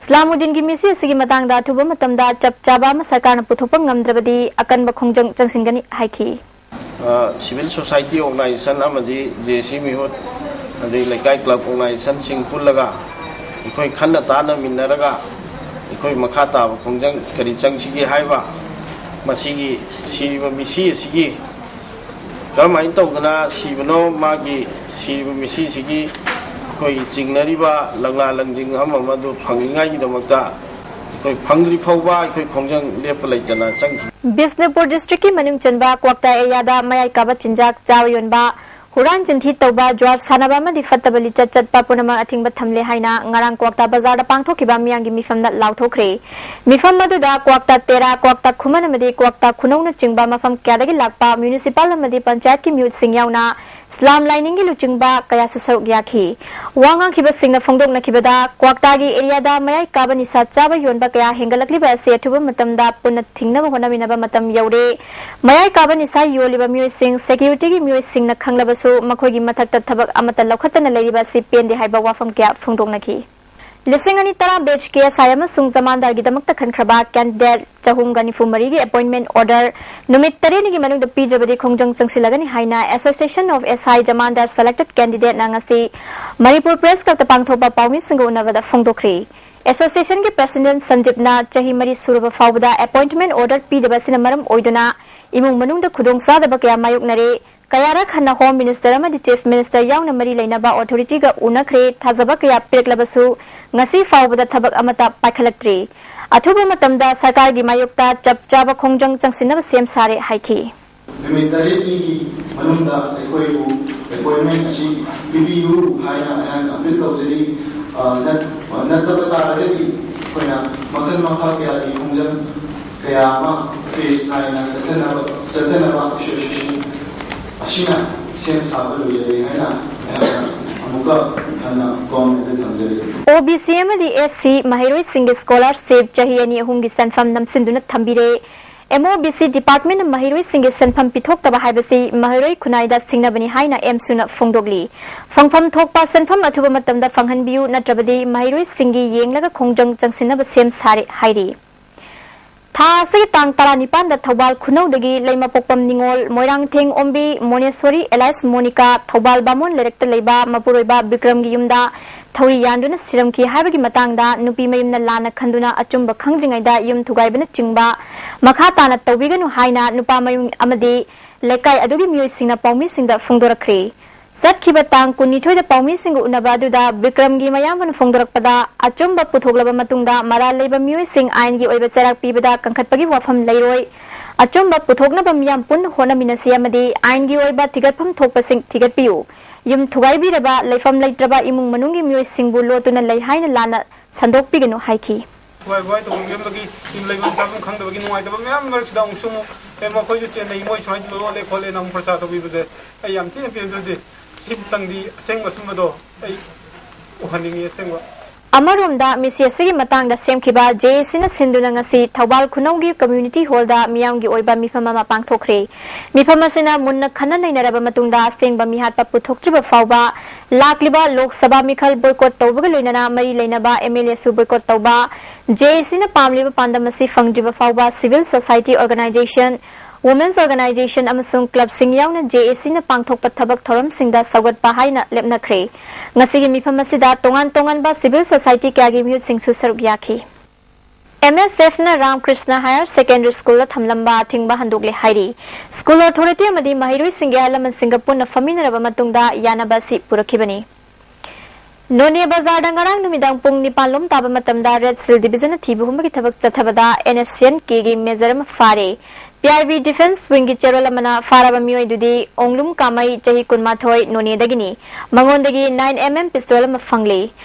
ꯏꯁꯂꯥꯃꯨꯗꯤꯟꯒꯤ ꯃꯤꯁꯤ ꯑꯁꯤꯒꯤ ꯃꯇꯥꯡꯗ ꯑꯊꯨꯕ ꯃꯇꯝꯗ ꯆꯞ ꯆꯥꯕ ꯑꯃ ꯁꯔꯀꯥꯔꯅ ꯄꯨꯊꯣꯛꯄ ꯉꯝꯗ꯭ꯔꯕꯗꯤ ꯑꯀꯟꯕ ꯈꯣꯡꯖꯪ ꯆꯪꯁꯤꯟꯒꯅꯤ ꯍꯥꯏꯈꯤ꯫ ꯑ, civil society organization ꯑꯃꯗꯤ ꯖꯦ ꯑꯦ ꯁꯤ ꯃꯤꯍꯨꯠ, ꯑꯗꯩ ꯂꯩꯀꯥꯏ club organizationꯁꯤꯡ ꯄꯨꯜꯂꯒ ꯑꯩꯈꯣꯏ ꯈꯟꯅ ꯇꯥꯅꯃꯤꯟꯅꯔꯒ ꯑꯩꯈꯣꯏ ꯃꯈꯥ ꯇꯥꯕ ꯈꯣꯡꯖꯪ ꯀꯔꯤ ꯆꯪꯁꯤꯒꯦ ꯍꯥꯏꯕ, ꯃꯁꯤꯒꯤ ꯁꯤꯔꯤꯕ ꯃꯤꯁꯤ ꯑꯁꯤꯒꯤ ꯀꯔꯝꯍꯥꯏꯅ ꯇꯧꯗꯅ ꯁꯤꯕꯅꯣ, ꯃꯥꯒꯤ ꯁꯤꯔꯤꯕ ꯃꯤꯁꯤꯁꯤꯒꯤ ꯑꯩꯈꯣꯏꯒꯤ ꯆꯤꯡꯅꯔꯤꯕ ꯂꯪꯂꯥ ꯂꯪꯖꯤꯡ ꯑꯃ ꯑꯃꯗꯨ ꯐꯪꯅꯤꯡꯉꯥꯏꯒꯤꯗꯃꯛꯇ ꯑꯩꯈꯣꯏ ꯐꯪꯗ꯭ꯔꯤ ꯐꯥꯎꯕ ꯑꯩꯈꯣꯏ ꯈꯣꯡꯖꯪ ꯂꯦꯞꯄ ꯂꯩꯇꯅ ꯆꯪꯈꯤ꯫ ꯕꯤꯁꯅꯨꯄꯨꯔ ꯗꯤꯁꯇ꯭ꯔꯤꯛꯀꯤ ꯃꯅꯨꯡ ꯆꯟꯕ ꯀ꯭ꯋꯥꯛꯇꯥ ꯑꯦꯔꯤꯌꯥꯗ ꯃꯌꯥꯏ ꯀꯥꯕ ꯆꯤꯟꯖꯥꯛ ꯆꯥꯕ ꯌꯣꯟꯕ, ꯍꯨꯔꯥꯟ ꯆꯤꯟꯊꯤ ꯇꯧꯕ, ꯖ꯭ꯋꯥꯔ ꯁꯥꯟꯅꯕ ꯑꯃꯗꯤ ꯐꯠꯇꯕ ꯂꯤꯆꯠ ꯆꯠꯄ ꯄꯨꯝꯅꯃꯛ ꯑꯊꯤꯡꯕ ꯊꯝꯂꯦ ꯍꯥꯏꯅ ꯉꯔꯥꯡ ꯀ꯭ꯋꯥꯛꯇꯥ ꯕꯖꯥꯔꯗ ꯄꯥꯡꯊꯣꯛꯈꯤꯕ ꯃꯤꯌꯥꯝꯒꯤ ꯃꯤꯐꯝꯗ ꯂꯥꯎꯊꯣꯛꯈ꯭ꯔꯦ꯫ ꯃꯤꯐꯝ ꯑꯗꯨꯗ ꯀ꯭ꯋꯥꯛꯇꯥ ꯇꯦꯔꯥ, ꯀ꯭ꯋꯥꯛꯇꯥ ꯈꯨꯃꯟ ꯑꯃꯗꯤ ꯀ꯭ꯋꯥꯛꯇꯥ ꯈꯨꯅꯧꯅꯆꯤꯡꯕ ꯃꯐꯝ ꯀꯌꯥꯗꯒꯤ ꯂꯥꯛꯄ ꯃ꯭ꯌꯨꯅꯤꯁꯤꯄꯥꯜ ꯑꯃꯗꯤ ꯄꯟꯆꯥꯌꯠꯀꯤ ꯃꯤꯍꯨꯠꯁꯤꯡ ꯌꯥꯎꯅ ꯏꯁꯂꯥꯝ ꯂꯥꯏꯅꯤꯡꯒꯤ ꯂꯨꯆꯤꯡꯕ ꯀꯌꯥꯁꯨ ꯁꯔꯨꯛ ꯌꯥꯈꯤ꯫ ꯋꯥ ꯉꯥꯡꯈꯤꯕꯁꯤꯡꯅ ꯐꯣꯡꯗꯣꯛꯅꯈꯤꯕꯗ, ꯀ꯭ꯋꯥꯛꯇꯥꯒꯤ ꯑꯦꯔꯤꯌꯥꯗ ꯃꯌꯥꯏ ꯀꯥꯕ ꯅꯤꯁꯥ ꯆꯥꯕ ꯌꯣꯟꯕ ꯀꯌꯥ ꯍꯦꯟꯒꯠꯂꯛꯂꯤꯕ ꯑꯁꯤ ꯑꯊꯨꯕ ꯃꯇꯝꯗ ꯄꯨꯟꯅ ꯊꯤꯡꯅꯕ ꯍꯣꯠꯅꯃꯤꯟꯅꯕ ꯃꯇꯝ ꯌꯧꯔꯦ꯫ ꯃꯌꯥꯏ ꯀꯥꯕ ꯅꯤꯁꯥ ꯌꯣꯜꯂꯤꯕ ꯃꯤꯑꯣꯏꯁꯤꯡ ꯁꯦꯀ꯭ꯌꯨꯔꯤꯇꯤꯒꯤ ꯃꯤꯑꯣꯏꯁꯤꯡꯅ ꯈꯪꯂꯕꯁꯨ ꯃꯈꯣꯏꯒꯤ ꯃꯊꯛꯇ ꯊꯕꯛ ꯑꯃꯠꯇ ꯂꯧꯈꯠꯇꯅ ꯂꯩꯔꯤꯕ ꯑꯁꯤ ꯄꯦꯟꯗꯦ ꯍꯥꯏꯕ ꯋꯥꯐꯝ ꯀꯌꯥ ꯐꯣꯡꯗꯣꯛꯅꯈꯤ꯫ ꯂꯤꯁꯤꯡ ꯑꯅꯤ ꯇꯔꯥ batch ꯀꯦ ꯑꯦꯁ ꯑꯥꯏ ꯑꯃꯁꯨꯡ ꯖꯃꯥꯟꯗꯥꯔꯒꯤꯗꯃꯛꯇ ꯈꯟꯈ꯭ꯔꯕ candidate ꯆꯍꯨꯝꯒ ꯅꯤꯐꯨ ꯃꯔꯤꯒꯤ appointment order ꯅꯨꯃꯤꯠ ꯇꯔꯦꯠꯅꯤꯒꯤ ꯃꯅꯨꯡꯗ ꯄꯤꯗ꯭ꯔꯕꯗꯤ ꯈꯣꯡꯖꯪ ꯆꯪꯁꯤꯜꯂꯒꯅꯤ ꯍꯥꯏꯅ Association of S I Jamandar Selected Candidate ꯅ ꯉꯁꯤ ꯃꯅꯤꯄꯨꯔ Press Club ꯇ ꯄꯥꯡꯊꯣꯛꯄ ꯄꯥꯎꯃꯤꯁꯤꯡꯒ ꯎꯅꯕꯗ ꯐꯣꯡꯗꯣꯛꯈ꯭ꯔꯤ꯫ Association ꯒꯤ President ꯁꯟꯖꯤꯞꯅ ꯆꯍꯤ ꯃꯔꯤ ꯁꯨꯔꯕ ꯐꯥꯎꯕꯗ appointment order ꯄꯤꯗꯕ ꯑꯁꯤꯅ ꯃꯔꯝ ꯑꯣꯏꯗꯨꯅ ꯏꯃꯨꯡ ꯃꯅꯨꯡꯗ ꯈꯨꯗꯣꯡꯆꯥꯗꯕ ꯀꯌꯥ ꯃꯥꯌꯣꯛꯅꯔꯦ꯫ ꯀꯌꯥꯔꯛ ꯍꯟꯅ Home Minister ꯑꯃꯗꯤ Chief Minister ꯌꯥꯎꯅ ꯃꯔꯤ ꯂꯩꯅꯕ authority ꯒ ꯎꯅꯈ꯭ꯔꯦ꯫ ꯊꯥꯖꯕ ꯀꯌꯥ ꯄꯤꯔꯛꯂꯕꯁꯨ ꯉꯁꯤ ꯐꯥꯎꯕꯗ ꯊꯕꯛ ꯑꯃꯠꯇ ꯄꯥꯏꯈꯠꯂꯛꯇ꯭ꯔꯤ꯫ ꯑꯊꯨꯕ ꯃꯇꯝꯗ ꯁꯔꯀꯥꯔꯒꯤ ꯃꯥꯌꯣꯛꯇ ꯆꯞ ꯆꯥꯕ ꯈꯣꯡꯖꯪ ꯆꯪꯁꯤꯟꯅꯕ ꯁꯦꯝ ꯁꯥꯔꯦ ꯍꯥꯏꯈꯤ꯫ ꯅꯨꯃꯤꯠ ꯇꯔꯦꯠꯅꯤꯒꯤ ꯃꯅꯨꯡꯗ ꯑꯩꯈꯣꯏꯕꯨ appointment ꯑꯁꯤ ꯄꯤꯕꯤꯌꯨ ꯍꯥꯏꯅ ꯑꯩꯍꯥꯛꯅ appeal ꯇꯧꯖꯔꯤ꯫ ꯑ, ꯅꯠ-, ꯅꯠꯇꯕ ꯇꯥꯔꯒꯗꯤ ꯑꯩꯈꯣꯏꯅ ꯃꯈꯜ ꯃꯈꯥ ꯀꯌꯥꯒꯤ ꯈꯣꯡꯖꯪ ꯀꯌꯥ ꯑꯃ face ꯅꯥꯏꯅ ꯆꯠꯊꯅꯕ, ꯆꯠꯊꯅꯕ association ꯑꯁꯤꯅ ꯁꯦꯝ ꯁꯥꯕ ꯂꯣꯏꯖꯔꯦ ꯍꯥꯏꯅ ꯑꯩꯍꯥꯛꯅ ꯑꯃꯨꯛꯀ ꯍꯟꯅ government ꯇ ꯊꯝꯖꯔꯤ꯫ ꯑꯣ ꯕꯤ ꯁꯤ ꯑꯃꯗꯤ ꯑꯦꯁ ꯁꯤ ꯃꯍꯩꯔꯣꯏꯁꯤꯡꯒꯤ scholarship ꯆꯍꯤ ꯑꯅꯤ ꯑꯍꯨꯝꯒꯤ ꯁꯦꯟꯐꯝ ꯅꯝꯁꯤꯟꯗꯨꯅ ꯊꯝꯕꯤꯔꯦ꯫ M O B C department ꯅ ꯃꯍꯩꯔꯣꯏꯁꯤꯡꯒꯤ ꯁꯦꯟꯐꯝ ꯄꯤꯊꯣꯛꯇꯕ ꯍꯥꯏꯕꯁꯤ ꯃꯍꯩꯔꯣꯏ ꯈꯨꯟꯅꯥꯏꯗ ꯁꯤꯡꯅꯕꯅꯤ ꯍꯥꯏꯅ ꯑꯦꯝꯁꯨꯅ ꯐꯣꯡꯗꯣꯛꯂꯤ꯫ ꯐꯪꯐꯝ ꯊꯣꯛꯄ ꯁꯦꯟꯐꯝ ꯑꯊꯨꯕ ꯃꯇꯝꯗ ꯐꯪꯍꯟꯕꯤꯌꯨ, ꯅꯠꯇ꯭ꯔꯕꯗꯤ ꯃꯍꯩꯔꯣꯏꯁꯤꯡꯒꯤ ꯌꯦꯡꯂꯒ ꯈꯣꯡꯖꯪ ꯆꯪꯁꯤꯟꯅꯕ ꯁꯦꯝ ꯁꯥꯔꯦ ꯍꯥꯏꯔꯤ꯫ ꯊꯥ ꯑꯁꯤꯒꯤ ꯇꯥꯡ ꯇꯔꯥꯅꯤꯄꯥꯟꯗ ꯊꯧꯕꯥꯜ ꯈꯨꯅꯧꯗꯒꯤ ꯂꯩꯃꯄꯣꯛꯄꯝ ꯅꯤꯉꯣꯜ, ꯃꯣꯏꯔꯥꯡꯊꯦꯡ ꯑꯣꯝꯕꯤ, ꯃꯣꯅꯦꯁꯣꯔꯤ alias ꯃꯣꯅꯤꯀꯥ, ꯊꯧꯕꯥꯜ ꯕꯥꯃꯣꯟ ꯂꯩꯔꯛꯇ ꯂꯩꯕ ꯃꯄꯨꯔꯣꯏꯕ ꯕꯤꯀ꯭ꯔꯝꯒꯤ ꯌꯨꯝꯗ ꯊꯧꯔꯤ ꯌꯥꯟꯗꯨꯅ ꯁꯤꯔꯝꯈꯤ ꯍꯥꯏꯕꯒꯤ ꯃꯇꯥꯡꯗ ꯅꯨꯄꯤ ꯃꯌꯨꯝꯅ ꯂꯥꯟꯅ ꯈꯟꯗꯨꯅ ꯑꯆꯨꯝꯕ ꯈꯪꯗ꯭ꯔꯤꯉꯩꯗ ꯌꯨꯝ ꯊꯨꯒꯥꯏꯕꯅꯆꯤꯡꯕ ꯃꯈꯥ ꯇꯥꯅ ꯇꯧꯕꯤꯒꯅꯨ ꯍꯥꯏꯅ ꯅꯨꯄꯥ ꯃꯌꯨꯝ ꯑꯃꯗꯤ ꯂꯩꯀꯥꯏ ꯑꯗꯨꯒꯤ ꯃꯤꯑꯣꯏꯁꯤꯡꯅ ꯄꯥꯎꯃꯤꯁꯤꯡꯗ ꯐꯣꯡꯗꯣꯔꯛꯈ꯭ꯔꯦ꯫ ꯆꯠꯈꯤꯕ ꯇꯥꯡ ꯀꯨꯟꯅꯤꯊꯣꯏꯗ ꯄꯥꯎꯃꯤꯁꯤꯡꯒ ꯎꯅꯕ ꯑꯗꯨꯗ ꯕꯤꯀ꯭ꯔꯝꯒꯤ ꯃꯌꯥꯝꯕꯅ ꯐꯣꯡꯗꯣꯔꯛꯄꯗ, ꯑꯆꯨꯝꯕ ꯄꯨꯊꯣꯛꯂꯕ ꯃꯇꯨꯡꯗ ꯃꯔꯥꯜ ꯂꯩꯕ ꯃꯤꯑꯣꯏꯁꯤꯡ ꯑꯥꯏꯟꯒꯤ ꯑꯣꯏꯕ ꯆꯩꯔꯥꯛ ꯄꯤꯕꯗ ꯀꯟꯈꯠꯄꯒꯤ ꯋꯥꯐꯝ ꯂꯩꯔꯣꯏ꯫ ꯑꯆꯨꯝꯕ ꯄꯨꯊꯣꯛꯅꯕ ꯃꯤꯌꯥꯝ ꯄꯨꯟꯅ ꯍꯣꯠꯅꯃꯤꯟꯅꯁꯤ ꯑꯃꯗꯤ ꯑꯥꯏꯟꯒꯤ ꯑꯣꯏꯕ ꯊꯤꯒꯠꯐꯝ ꯊꯣꯛꯄꯁꯤꯡ ꯊꯤꯒꯠꯄꯤꯌꯨ꯫ ꯌꯨꯝ ꯊꯨꯒꯥꯏꯕꯤꯔꯕ, ꯂꯩꯐꯝ ꯂꯩꯇ꯭ꯔꯕ ꯏꯃꯨꯡ ꯃꯅꯨꯡꯒꯤ ꯃꯤꯑꯣꯏꯁꯤꯡꯕꯨ ꯂꯣꯠꯇꯨꯅ ꯂꯩ ꯍꯥꯏꯅ ꯂꯥꯟꯅ ꯁꯟꯗꯣꯛꯄꯤꯒꯅꯨ ꯍꯥꯏꯈꯤ꯫ ꯋꯥꯏ ꯋꯥꯏ ꯇꯧꯕꯤꯔꯝꯕꯒꯤ ꯌꯨꯝ ꯂꯩꯐꯝ ꯆꯥꯐꯝ ꯈꯪꯗꯕꯒꯤ ꯅꯨꯡꯉꯥꯏꯇꯕ ꯃꯌꯥꯝ ꯃꯔꯛꯁꯤꯗ ꯑꯃꯨꯛꯁꯨ ꯑꯃꯨꯛ, "ꯑꯦ, ꯃꯈꯣꯏꯁꯨ ꯆꯦꯟꯅꯩ, ꯃꯣꯏ ꯁꯨꯃꯥꯏꯅ ꯂꯣꯜꯂꯦ ꯈꯣꯠꯂꯦꯅ" ꯑꯃꯨꯛ ꯄ꯭ꯔꯆꯥꯔ ꯇꯧꯕꯤꯕꯁꯦ ꯑꯩ ꯌꯥꯝ ꯊꯤꯅ ꯄꯦꯟꯖꯗꯦ꯫ ꯁꯤꯃꯇꯪꯗꯤ ꯑꯁꯦꯡꯕ ꯑꯆꯨꯝꯕꯗꯣ ꯑꯩ ꯎꯍꯟꯅꯤꯡꯉꯤ ꯑꯁꯦꯡꯕ꯫ ꯑꯃꯔꯣꯝꯗ, ꯃꯤꯁꯤ ꯑꯁꯤꯒꯤ ꯃꯇꯥꯡꯗ ꯁꯦꯝꯈꯤꯕ ꯖꯦ ꯑꯦ ꯁꯤꯅ ꯁꯤꯟꯗꯨꯅ ꯉꯁꯤ ꯊꯧꯕꯥꯜ ꯈꯨꯅꯧꯒꯤ ꯀꯝꯃ꯭ꯌꯨꯅꯤꯇꯤ ꯍꯣꯜꯗ ꯃꯤꯌꯥꯝꯒꯤ ꯑꯣꯏꯕ ꯃꯤꯐꯝ ꯑꯃ ꯄꯥꯡꯊꯣꯛꯈ꯭ꯔꯦ꯫ ꯃꯤꯐꯝ ꯑꯁꯤꯅ ꯃꯨꯟꯅ ꯈꯟꯅ ꯅꯩꯅꯔꯕ ꯃꯇꯨꯡꯗ ꯑꯁꯦꯡꯕ ꯃꯤꯍꯥꯠꯄ ꯄꯨꯊꯣꯛꯇ꯭ꯔꯤꯕ ꯐꯥꯎꯕ ꯂꯥꯛꯂꯤꯕ ꯂꯣꯛ ꯁꯚꯥ ꯃꯤꯈꯜ ꯕꯣꯏꯀꯣꯠ ꯇꯧꯕꯒ ꯂꯣꯏꯅꯅ ꯃꯔꯤ ꯂꯩꯅꯕ ꯑꯦꯝ ꯑꯦꯜ ꯑꯦꯁꯨ ꯕꯣꯏꯀꯣꯠ ꯇꯧꯕ, ꯖꯦ ꯑꯦ ꯁꯤꯅ ꯄꯥꯝꯂꯤꯕ ꯄꯥꯟꯗꯝ ꯑꯁꯤ ꯐꯪꯗ꯭ꯔꯤꯕ ꯐꯥꯎꯕ civil society organisation, women's organisation ꯑꯃꯁꯨꯡ ꯀ꯭ꯂꯕꯁꯤꯡ ꯌꯥꯎꯅ ꯖꯦ ꯑꯦ ꯁꯤꯅ ꯄꯥꯡꯊꯣꯛꯄ ꯊꯕꯛ ꯊꯧꯔꯝꯁꯤꯡꯗ ꯁꯧꯒꯠꯄ ꯍꯥꯏꯅ ꯂꯦꯞꯅꯈ꯭ꯔꯦ꯫ ꯉꯁꯤꯒꯤ ꯃꯤꯐꯝ ꯑꯁꯤꯗ ꯇꯣꯉꯥꯟ ꯇꯣꯉꯥꯟꯕ ꯁꯤꯚꯤꯜ ꯁꯣꯁꯥꯏꯇꯤ ꯀꯌꯥꯒꯤ ꯃꯤꯍꯨꯠꯁꯤꯡꯁꯨ ꯁꯔꯨꯛ ꯌꯥꯈꯤ꯫ ꯑꯦꯝ ꯑꯦꯁ ꯑꯦꯐꯅ ꯔꯥꯝꯀ꯭ꯔꯤꯁꯅ ꯍꯥꯌꯔ ꯁꯦꯀꯦꯟꯗꯔꯤ ꯁ꯭ꯀꯨꯜꯗ ꯊꯝꯂꯝꯕ ꯑꯊꯤꯡꯕ ꯍꯟꯗꯣꯛꯂꯦ ꯍꯥꯏꯔꯤ꯫ ꯁ꯭ꯀꯨꯜ ꯑꯣꯊꯣꯔꯤꯇꯤ ꯑꯃꯗꯤ ꯃꯍꯩꯔꯣꯏꯁꯤꯡꯒꯤ ꯑꯍꯜ ꯂꯃꯟꯁꯤꯡꯒ ꯄꯨꯟꯅ ꯐꯝꯃꯤꯟꯅꯔꯕ ꯃꯇꯨꯡꯗ ꯌꯥꯅꯕ ꯑꯁꯤ ꯄꯨꯔꯛꯈꯤꯕꯅꯤ꯫ ꯅꯣꯅꯦ ꯕꯖꯥꯔꯗ ꯉꯔꯥꯡ ꯅꯨꯃꯤꯗꯥꯡ ꯄꯨꯡ ꯅꯤꯄꯥꯟ ꯂꯣꯝ ꯇꯥꯕ ꯃꯇꯝꯗ ꯔꯦꯗ ꯁꯤꯜ ꯗꯤꯕꯤꯖꯟꯅ ꯊꯤꯕ ꯍꯨꯝꯕꯒꯤ ꯊꯕꯛ ꯆꯠꯊꯕꯗ and S C and ꯀꯦꯒꯤ major ꯑꯃ ꯐꯥꯔꯦ꯫ ꯄꯤ ꯑꯥꯏ ꯕꯤ ꯗꯤꯐꯦꯟꯁ ꯋꯤꯡꯒꯤ ꯆꯦꯔꯣꯜ ꯑꯃꯅ ꯐꯥꯔꯕ ꯃꯤꯑꯣꯏꯗꯨꯗꯤ ꯑꯣꯡꯂꯨꯝ ꯀꯥꯃꯩ, ꯆꯍꯤ ꯀꯨꯟꯃꯥꯊꯣꯏ, ꯅꯣꯅꯦꯗꯒꯤꯅꯤ꯫ ꯃꯉꯣꯟꯗꯒꯤ ꯅꯥꯏꯟ ꯑꯦꯝ ꯑꯦꯝ ꯄꯤꯁꯇꯣꯜ ꯑꯃ ꯐꯪꯂꯦ꯫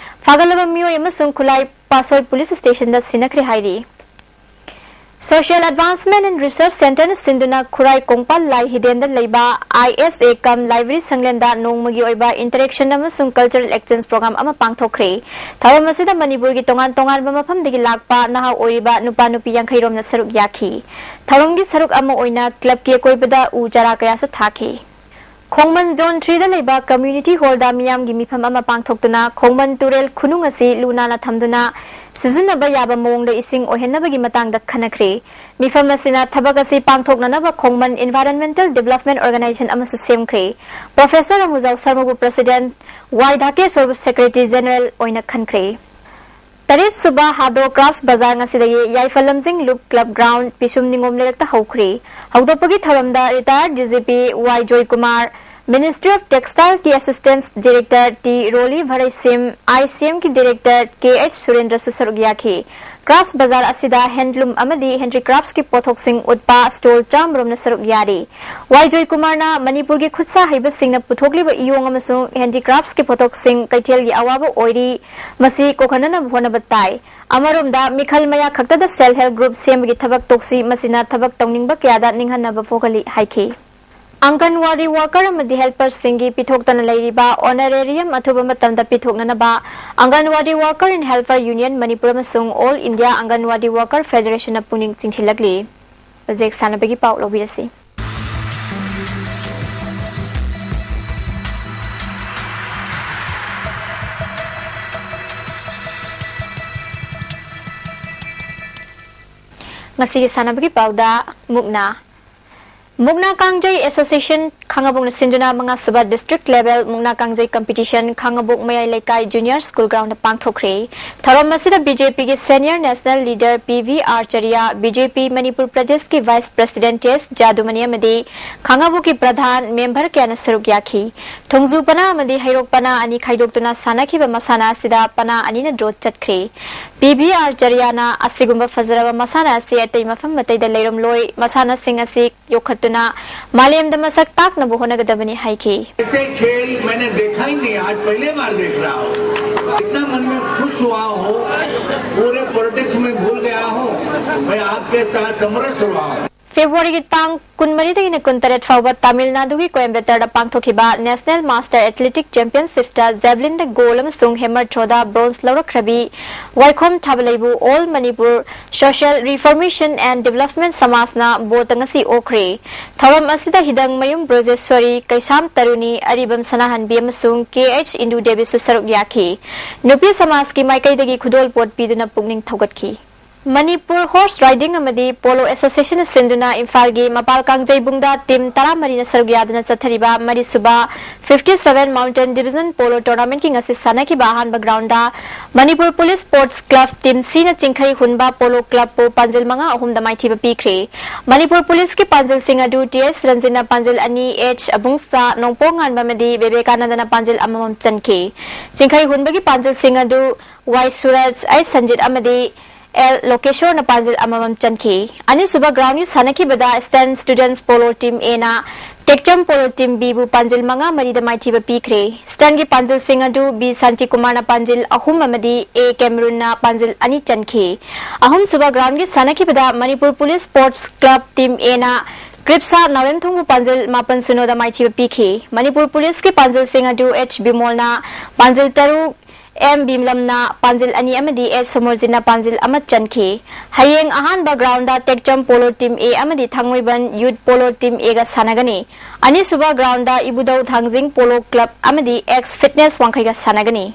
ꯐꯥꯒꯠꯂꯕ ꯃꯤꯑꯣꯏ ꯑꯃꯁꯨꯡ ꯈꯨꯠꯂꯥꯏ ꯄꯥꯁꯣꯏ ꯄꯨꯂꯤꯁ ꯁ꯭ꯇꯦꯁꯟꯗ ꯁꯤꯟꯅꯈ꯭ꯔꯦ ꯍꯥꯏꯔꯤ꯫ Social Advancement and Research Centreꯅ ꯁꯤꯟꯗꯨꯅ ꯈꯨꯔꯥꯏ ꯀꯣꯡꯄꯥꯜ ꯂꯥꯏ ꯍꯤꯗꯦꯟꯗ ꯂꯩꯕ ꯑꯥꯏ ꯑꯦꯁ ꯑꯦ ꯀꯝ ꯂꯥꯏꯕ꯭ꯔꯦꯔꯤ ꯁꯪꯂꯦꯟꯗ ꯅꯣꯡꯃꯒꯤ ꯑꯣꯏꯕ interaction ꯑꯃꯁꯨꯡ cultural exchange program ꯑꯃ ꯄꯥꯡꯊꯣꯛꯈ꯭ꯔꯦ꯫ ꯊꯧꯔꯝ ꯑꯁꯤꯗ ꯃꯅꯤꯄꯨꯔꯒꯤ ꯇꯣꯉꯥꯟ ꯇꯣꯉꯥꯟꯕ ꯃꯐꯝꯗꯒꯤ ꯂꯥꯛꯄ ꯅꯍꯥ ꯑꯣꯏꯔꯤꯕ ꯅꯨꯄꯥ ꯅꯨꯄꯤ ꯌꯥꯡꯈꯩ ꯔꯣꯝꯅ ꯁꯔꯨꯛ ꯌꯥꯈꯤ꯫ ꯊꯧꯔꯝꯒꯤ ꯁꯔꯨꯛ ꯑꯃ ꯑꯣꯏꯅ ꯀ꯭ꯂꯕꯀꯤ ꯑꯀꯣꯏꯕꯗ ꯎ ꯆꯥꯔꯥ ꯀꯌꯥꯁꯨ ꯊꯥꯈꯤ꯫ ꯈꯣꯡꯃꯟ Zone threeꯗ ꯂꯩꯕ community hallꯗ ꯃꯤꯌꯥꯝꯒꯤ ꯃꯤꯐꯝ ꯑꯃ ꯄꯥꯡꯊꯣꯛꯇꯨꯅ ꯈꯣꯡꯃꯟ ꯇꯨꯔꯦꯜ ꯈꯨꯅꯨꯡ ꯑꯁꯤ ꯂꯨ ꯅꯥꯟꯅ ꯊꯝꯗꯨꯅ ꯁꯤꯖꯤꯟꯅꯕ ꯌꯥꯕ ꯃꯑꯣꯡꯗ ꯏꯁꯤꯡ ꯑꯣꯏꯍꯟꯅꯕꯒꯤ ꯃꯇꯥꯡꯗ ꯈꯟꯅꯈ꯭ꯔꯦ꯫ ꯃꯤꯐꯝ ꯑꯁꯤꯅ ꯊꯕꯛ ꯑꯁꯤ ꯄꯥꯡꯊꯣꯛꯅꯅꯕ ꯈꯣꯡꯃꯟ Environmental Development Organization ꯑꯃꯁꯨ ꯁꯦꯝꯈ꯭ꯔꯦ꯫ ꯄ꯭ꯔꯣꯐꯦꯁꯔ ꯔꯃꯨꯖꯥꯎ ꯁꯔꯃꯕꯨ ꯄ꯭ꯔꯁꯤꯗꯦꯟꯠ, ꯋꯥꯏ ꯙꯥꯀꯦꯁꯣꯔꯕꯨ ꯁꯦꯀ꯭ꯔꯦꯇꯔꯤ ꯖꯦꯅꯔꯦꯜ ꯑꯣꯏꯅ ꯈꯟꯈ꯭ꯔꯦ꯫ ꯇꯔꯦꯠ ꯁꯨꯕ ꯍꯥꯗꯣ ꯀ꯭ꯔꯥꯐꯁ ꯕꯖꯥꯔ ꯉꯁꯤꯗꯒꯤ ꯌꯥꯏꯐ ꯂꯝꯖꯤꯡ ꯂꯨꯞ ꯀ꯭ꯂꯕ ꯒ꯭ꯔꯥꯎꯟ ꯄꯤꯁꯨꯝ ꯅꯤꯉꯣꯝ ꯂꯩꯔꯛꯇ ꯍꯧꯈ꯭ꯔꯦ꯫ ꯍꯧꯗꯣꯛꯄꯒꯤ ꯊꯧꯔꯝꯗ retire D G P Y Joykumar, Ministry of Textile ꯀꯤ Assistant Director T Roli Varaisim, I C M ꯀꯤ Director ꯀꯦ ꯑꯩꯆ ꯁꯨꯔꯦꯟꯗ꯭ꯔꯁꯨ ꯁꯔꯨꯛ ꯌꯥꯈꯤ꯫ Crafts ꯕꯖꯥꯔ ꯑꯁꯤꯗ handloom ꯑꯃꯗꯤ handicrafts ꯀꯤ ꯄꯣꯠꯊꯣꯛꯁꯤꯡ ꯎꯠꯄ stall ꯆꯥꯝꯃꯔꯣꯝꯅ ꯁꯔꯨꯛ ꯌꯥꯔꯤ꯫ ꯋꯥꯏꯖꯣꯏ ꯀꯨꯃꯥꯔꯅ ꯃꯅꯤꯄꯨꯔꯒꯤ ꯈꯨꯠꯁꯥ ꯍꯩꯕꯁꯤꯡꯅ ꯄꯨꯊꯣꯛꯂꯤꯕ ꯏꯌꯣꯡ ꯑꯃꯁꯨꯡ handicrafts ꯀꯤ ꯄꯣꯠꯊꯣꯛꯁꯤꯡ ꯀꯩꯊꯦꯜꯒꯤ ꯑꯋꯥꯕ ꯑꯣꯏꯔꯤ, ꯃꯁꯤ ꯀꯣꯛꯍꯟꯅꯅꯕ ꯍꯣꯠꯅꯕ ꯇꯥꯏ꯫ ꯑꯃꯔꯣꯝꯗ ꯃꯤꯈꯜ ꯃꯌꯥ ꯈꯛꯇꯗ Self Help Group ꯁꯦꯝꯕꯒꯤ ꯊꯕꯛ ꯇꯣꯛꯁꯤ, ꯃꯁꯤꯅ ꯊꯕꯛ ꯇꯧꯅꯤꯡꯕ ꯀꯌꯥꯗ ꯅꯤꯡꯍꯟꯅꯕ ꯄꯣꯛꯍꯜꯂꯤ ꯍꯥꯏꯈꯤ꯫ ꯑꯪꯒꯟꯋꯥꯗꯤ worker ꯑꯃꯗꯤ helperꯁꯤꯡꯒꯤ ꯄꯤꯊꯣꯛꯇꯅ ꯂꯩꯔꯤꯕ honorarium ꯑꯊꯨꯕ ꯃꯇꯝꯗ ꯄꯤꯊꯣꯛꯅꯅꯕ Anganwadi Worker and Helper Union Manipur ꯑꯃꯁꯨꯡ All India Anganwadi Worker Federationꯅ ꯄꯨꯛꯅꯤꯡ ꯆꯤꯡꯁꯤꯜꯂꯛꯂꯤ꯫ ꯍꯧꯖꯤꯛ ꯁꯥꯟꯅꯕꯒꯤ ꯄꯥꯎ ꯂꯧꯕꯤꯔꯁꯤ꯫ ꯉꯁꯤꯒꯤ ꯁꯥꯟꯅꯕꯒꯤ ꯄꯥꯎꯗ ꯃꯨꯛꯅꯥ꯫ ꯃꯨꯛꯅꯥ ꯀꯥꯡꯖꯩ Association ꯈꯥꯉꯕꯣꯛꯅ ꯁꯤꯟꯗꯨꯅ ꯃꯉꯥꯁꯨꯕ District Level ꯃꯨꯛꯅꯥ ꯀꯥꯡꯖꯩ Competition ꯈꯥꯉꯕꯣꯛ ꯃꯌꯥꯏ ꯂꯩꯀꯥꯏ Junior School Groundꯗ ꯄꯥꯡꯊꯣꯛꯈ꯭ꯔꯦ꯫ ꯊꯧꯔꯝ ꯑꯁꯤꯗ BJPꯒꯤ Senior National Leader P V R Chariya, BJP Manipur ꯄ꯭ꯔꯗꯦꯁꯀꯤ Vice President ꯑꯦꯁ ꯖꯥꯗꯨꯃꯅꯤ ꯑꯃꯗꯤ ꯈꯥꯉꯕꯣꯛꯀꯤ ꯄ꯭ꯔꯙꯥꯟ, member ꯀꯌꯥꯅ ꯁꯔꯨꯛ ꯌꯥꯈꯤ꯫ ꯊꯣꯡꯖꯨ ꯄꯅꯥ ꯑꯃꯗꯤ ꯍꯩꯔꯣꯛ ꯄꯅꯥ ꯑꯅꯤ ꯈꯥꯏꯗꯣꯛꯇꯨꯅ ꯁꯥꯟꯅꯈꯤꯕ ꯃꯁꯥꯟꯅ ꯑꯁꯤꯗ ꯄꯅꯥ ꯑꯅꯤꯅ draw ꯆꯠꯈ꯭ꯔꯦ꯫ ꯄꯤ ꯚꯤ ꯑꯥꯔ ꯆꯔꯤꯌꯥꯅ ꯑꯁꯤꯒꯨꯝꯕ ꯐꯖꯔꯕ ꯃꯁꯥꯟꯅ ꯑꯁꯤ ꯑꯇꯩ ꯃꯐꯝ ꯑꯇꯩꯗ ꯂꯩꯔꯝꯂꯣꯏ, ꯃꯁꯥꯟꯅꯁꯤꯡ ꯑꯁꯤ ꯌꯣꯛꯈꯠꯇꯨꯅ ꯃꯥꯂꯦꯝꯗ ꯃꯁꯛ ꯇꯥꯛꯅꯕ ꯍꯣꯠꯅꯒꯗꯕꯅꯤ ꯍꯥꯏꯈꯤ꯫ ऐसे खेल मैंने देखा ही नहीं, आज पहले बार देख रहा हूँ। इतना मन में खुश हुआ हूँ, पूरे पॉलिटिक्स में भूल गया हूँ, मैं आपके साथ समरस हुआ हूँ। ꯐꯦꯕ꯭ꯔꯨꯋꯥꯔꯤꯒꯤ ꯇꯥꯡ ꯀꯨꯟꯃꯔꯤꯗꯒꯤꯅ ꯀꯨꯟꯇꯔꯦꯠ ꯐꯥꯎꯕ ꯇꯥꯃꯤꯜ ꯅꯥꯗꯨꯒꯤ ꯀꯣꯏꯝꯕꯦꯇꯔꯗ ꯄꯥꯡꯊꯣꯛꯈꯤꯕ National Master Athletic Championshipꯇ Javelinꯗ gold ꯑꯃꯁꯨꯡ hammer throwꯗ bronze ꯂꯧꯔꯛꯈ꯭ꯔꯕꯤ ꯋꯥꯏꯈꯣꯝ ꯊꯥꯕꯂꯩꯕꯨ All Manipur Social Reformation and Development ꯁꯃꯥꯖꯅ ꯕꯣꯠꯇ ꯉꯁꯤ ꯑꯣꯛꯈ꯭ꯔꯦ꯫ ꯊꯧꯔꯝ ꯑꯁꯤꯗ ꯍꯤꯗꯪꯃꯌꯨꯝ ꯕ꯭ꯔꯣꯖꯦꯁ꯭ꯋꯔꯤ, ꯀꯩꯁꯥꯝ ꯇꯔꯨꯅꯤ, ꯑꯔꯤꯕꯝ ꯁꯅꯥꯍꯟꯕꯤ ꯑꯃꯁꯨꯡ ꯀꯦ ꯑꯩꯆ ꯏꯟꯗꯨ ꯗꯦꯕꯤꯁꯨ ꯁꯔꯨꯛ ꯌꯥꯈꯤ꯫ ꯅꯨꯄꯤ ꯁꯃꯥꯖꯀꯤ ꯃꯥꯏꯀꯩꯗꯒꯤ ꯈꯨꯗꯣꯜꯄꯣꯠ ꯄꯤꯗꯨꯅ ꯄꯨꯛꯅꯤꯡ ꯊꯧꯒꯠꯈꯤ꯫ ꯃꯅꯤꯄꯨꯔ ꯍꯣꯔꯁ ꯔꯥꯏꯗꯤꯡ ꯑꯃꯗꯤ ꯄꯣꯂꯣ ꯑꯦꯁꯣꯁꯤꯌꯦꯁꯟꯅ ꯁꯤꯟꯗꯨꯅ ꯏꯝꯐꯥꯜꯒꯤ ꯃꯄꯥꯜ ꯀꯥꯡꯖꯩꯕꯨꯡꯗ ꯇꯤꯝ ꯇꯔꯥꯃꯔꯤꯅ ꯁꯔꯨꯛ ꯌꯥꯗꯨꯅ ꯆꯠꯊꯔꯤꯕ ꯃꯔꯤꯁꯨꯕ fifty seven Mountain Division Polo Tournamentꯀꯤ ꯉꯁꯤ ꯁꯥꯟꯅꯈꯤꯕ ꯑꯍꯥꯟꯕ ground Manipur police sports club team ꯁꯤꯅ ꯆꯤꯡꯈꯩ ꯍꯨꯟꯕ ꯄꯣꯂꯣ ꯀ꯭ꯂꯕꯄꯨ ꯄꯥꯟꯖꯤꯜ ꯃꯉꯥ ꯑꯍꯨꯝꯗ ꯃꯥꯏꯊꯤꯕ ꯄꯤꯈ꯭ꯔꯦ꯫ ꯃꯅꯤꯄꯨꯔ ꯄꯨꯂꯤꯁꯀꯤ ꯄꯥꯟꯖꯤꯜꯁꯤꯡ ꯑꯗꯨ ꯇꯤ ꯑꯦꯁ ꯔꯟꯖꯤꯠꯅ ꯄꯥꯟꯖꯤꯜ ꯑꯅꯤ, ꯑꯦꯆ ꯑꯕꯨꯡꯁꯥ, ꯅꯣꯡꯄꯣꯛ ꯉꯥꯟꯕ ꯑꯃꯗꯤ ꯕꯦꯕꯦꯀꯥꯅꯟꯗꯅ ꯄꯥꯟꯖꯤꯜ ꯑꯃꯃꯝ ꯆꯟꯈꯤ꯫ ꯆꯤꯡꯈꯩ ꯍꯨꯟꯕꯒꯤ ꯄꯥꯟꯖꯤꯜꯁꯤꯡ ꯑꯗꯨ ꯋꯥꯏ ꯁꯨꯔꯖ, ꯑꯩꯆ ꯁꯟꯖꯤꯠ ꯑꯃꯗꯤ ꯑꯦꯜ ꯂꯣꯀꯦꯁꯣꯔꯅ ꯄꯥꯟꯖꯤꯜ ꯑꯃꯃꯝ ꯆꯟꯈꯤ꯫ ꯑꯅꯤꯁꯨꯕ ꯒ꯭ꯔꯥꯎꯟꯒꯤ ꯁꯥꯟꯅꯈꯤꯕꯗ ꯏꯁꯇꯔꯟ ꯁ꯭ꯇꯨꯗꯦꯟꯠꯁ ꯄꯣꯂꯣ ꯇꯤꯝ ꯑꯦꯅ ꯇꯦꯛꯆꯝ ꯄꯣꯂꯣ ꯇꯤꯝ ꯕꯤꯕꯨ ꯄꯥꯟꯖꯤꯜ ꯃꯉꯥ ꯃꯔꯤꯗ ꯃꯥꯏꯊꯤꯕ ꯄꯤꯈ꯭ꯔꯦ꯫ ꯏꯁꯇꯔꯟꯒꯤ ꯄꯥꯟꯖꯤꯜꯁꯤꯡ ꯑꯗꯨ ꯕꯤ ꯁꯥꯟꯇꯤꯀꯨꯃꯥꯔꯅ ꯄꯥꯟꯖꯤꯜ ꯑꯍꯨꯝ ꯑꯃꯗꯤ ꯑꯦ ꯀꯦꯃꯔꯨꯟꯅ ꯄꯥꯟꯖꯤꯜ ꯑꯅꯤ ꯆꯟꯈꯤ꯫ ꯑꯍꯨꯝꯁꯨꯕ ꯒ꯭ꯔꯥꯎꯟꯒꯤ ꯁꯥꯟꯅꯈꯤꯕꯗ Manipur police sports club team ꯑꯦꯅ ꯀ꯭ꯔꯤꯞꯁꯥ ꯅꯥꯎꯔꯦꯝꯊꯣꯡꯕꯨ ꯄꯥꯟꯖꯤꯜ ꯃꯥꯄꯟ ꯁꯤꯅꯣꯗ ꯃꯥꯏꯊꯤꯕ ꯄꯤꯈꯤ꯫ ꯃꯅꯤꯄꯨꯔ ꯄꯨꯂꯤꯁꯀꯤ ꯄꯥꯟꯖꯤꯜꯁꯤꯡ ꯑꯗꯨ ꯑꯦꯆ ꯕꯤꯃꯣꯜꯅ ꯄꯥꯟꯖꯤꯜ ꯇꯔꯨꯛ, ꯑꯦꯝ ꯕꯤꯃꯂꯝꯅ ꯄꯥꯟꯖꯤꯜ ꯑꯅꯤ ꯑꯃꯗꯤ ꯑꯦꯆ ꯁꯣꯃꯣꯔꯖꯤꯠꯅ ꯄꯥꯟꯖꯤꯜ ꯑꯃ ꯆꯟꯈꯤ꯫ ꯍꯌꯦꯡ ꯑꯍꯥꯟꯕ ꯒ꯭ꯔꯥꯎꯟꯗ ꯇꯦꯛꯆꯝ ꯄꯣꯂꯣ ꯇꯤꯝ ꯑꯦ ꯑꯃꯗꯤ ꯊꯥꯡꯃꯩꯕꯟ ꯌꯨꯠ ꯄꯣꯂꯣ ꯇꯤꯝ ꯑꯦꯒ ꯁꯥꯟꯅꯒꯅꯤ꯫ ꯑꯅꯤꯁꯨꯕ ꯒ꯭ꯔꯥꯎꯟꯗ ꯏꯕꯨꯙꯧ ꯊꯥꯡꯖꯤꯡ ꯄꯣꯂꯣ ꯀ꯭ꯂꯕ ꯑꯃꯗꯤ ꯑꯦꯛꯁ ꯐꯤꯠꯅꯦꯁ ꯋꯥꯡꯈꯩꯒ ꯁꯥꯟꯅꯒꯅꯤ꯫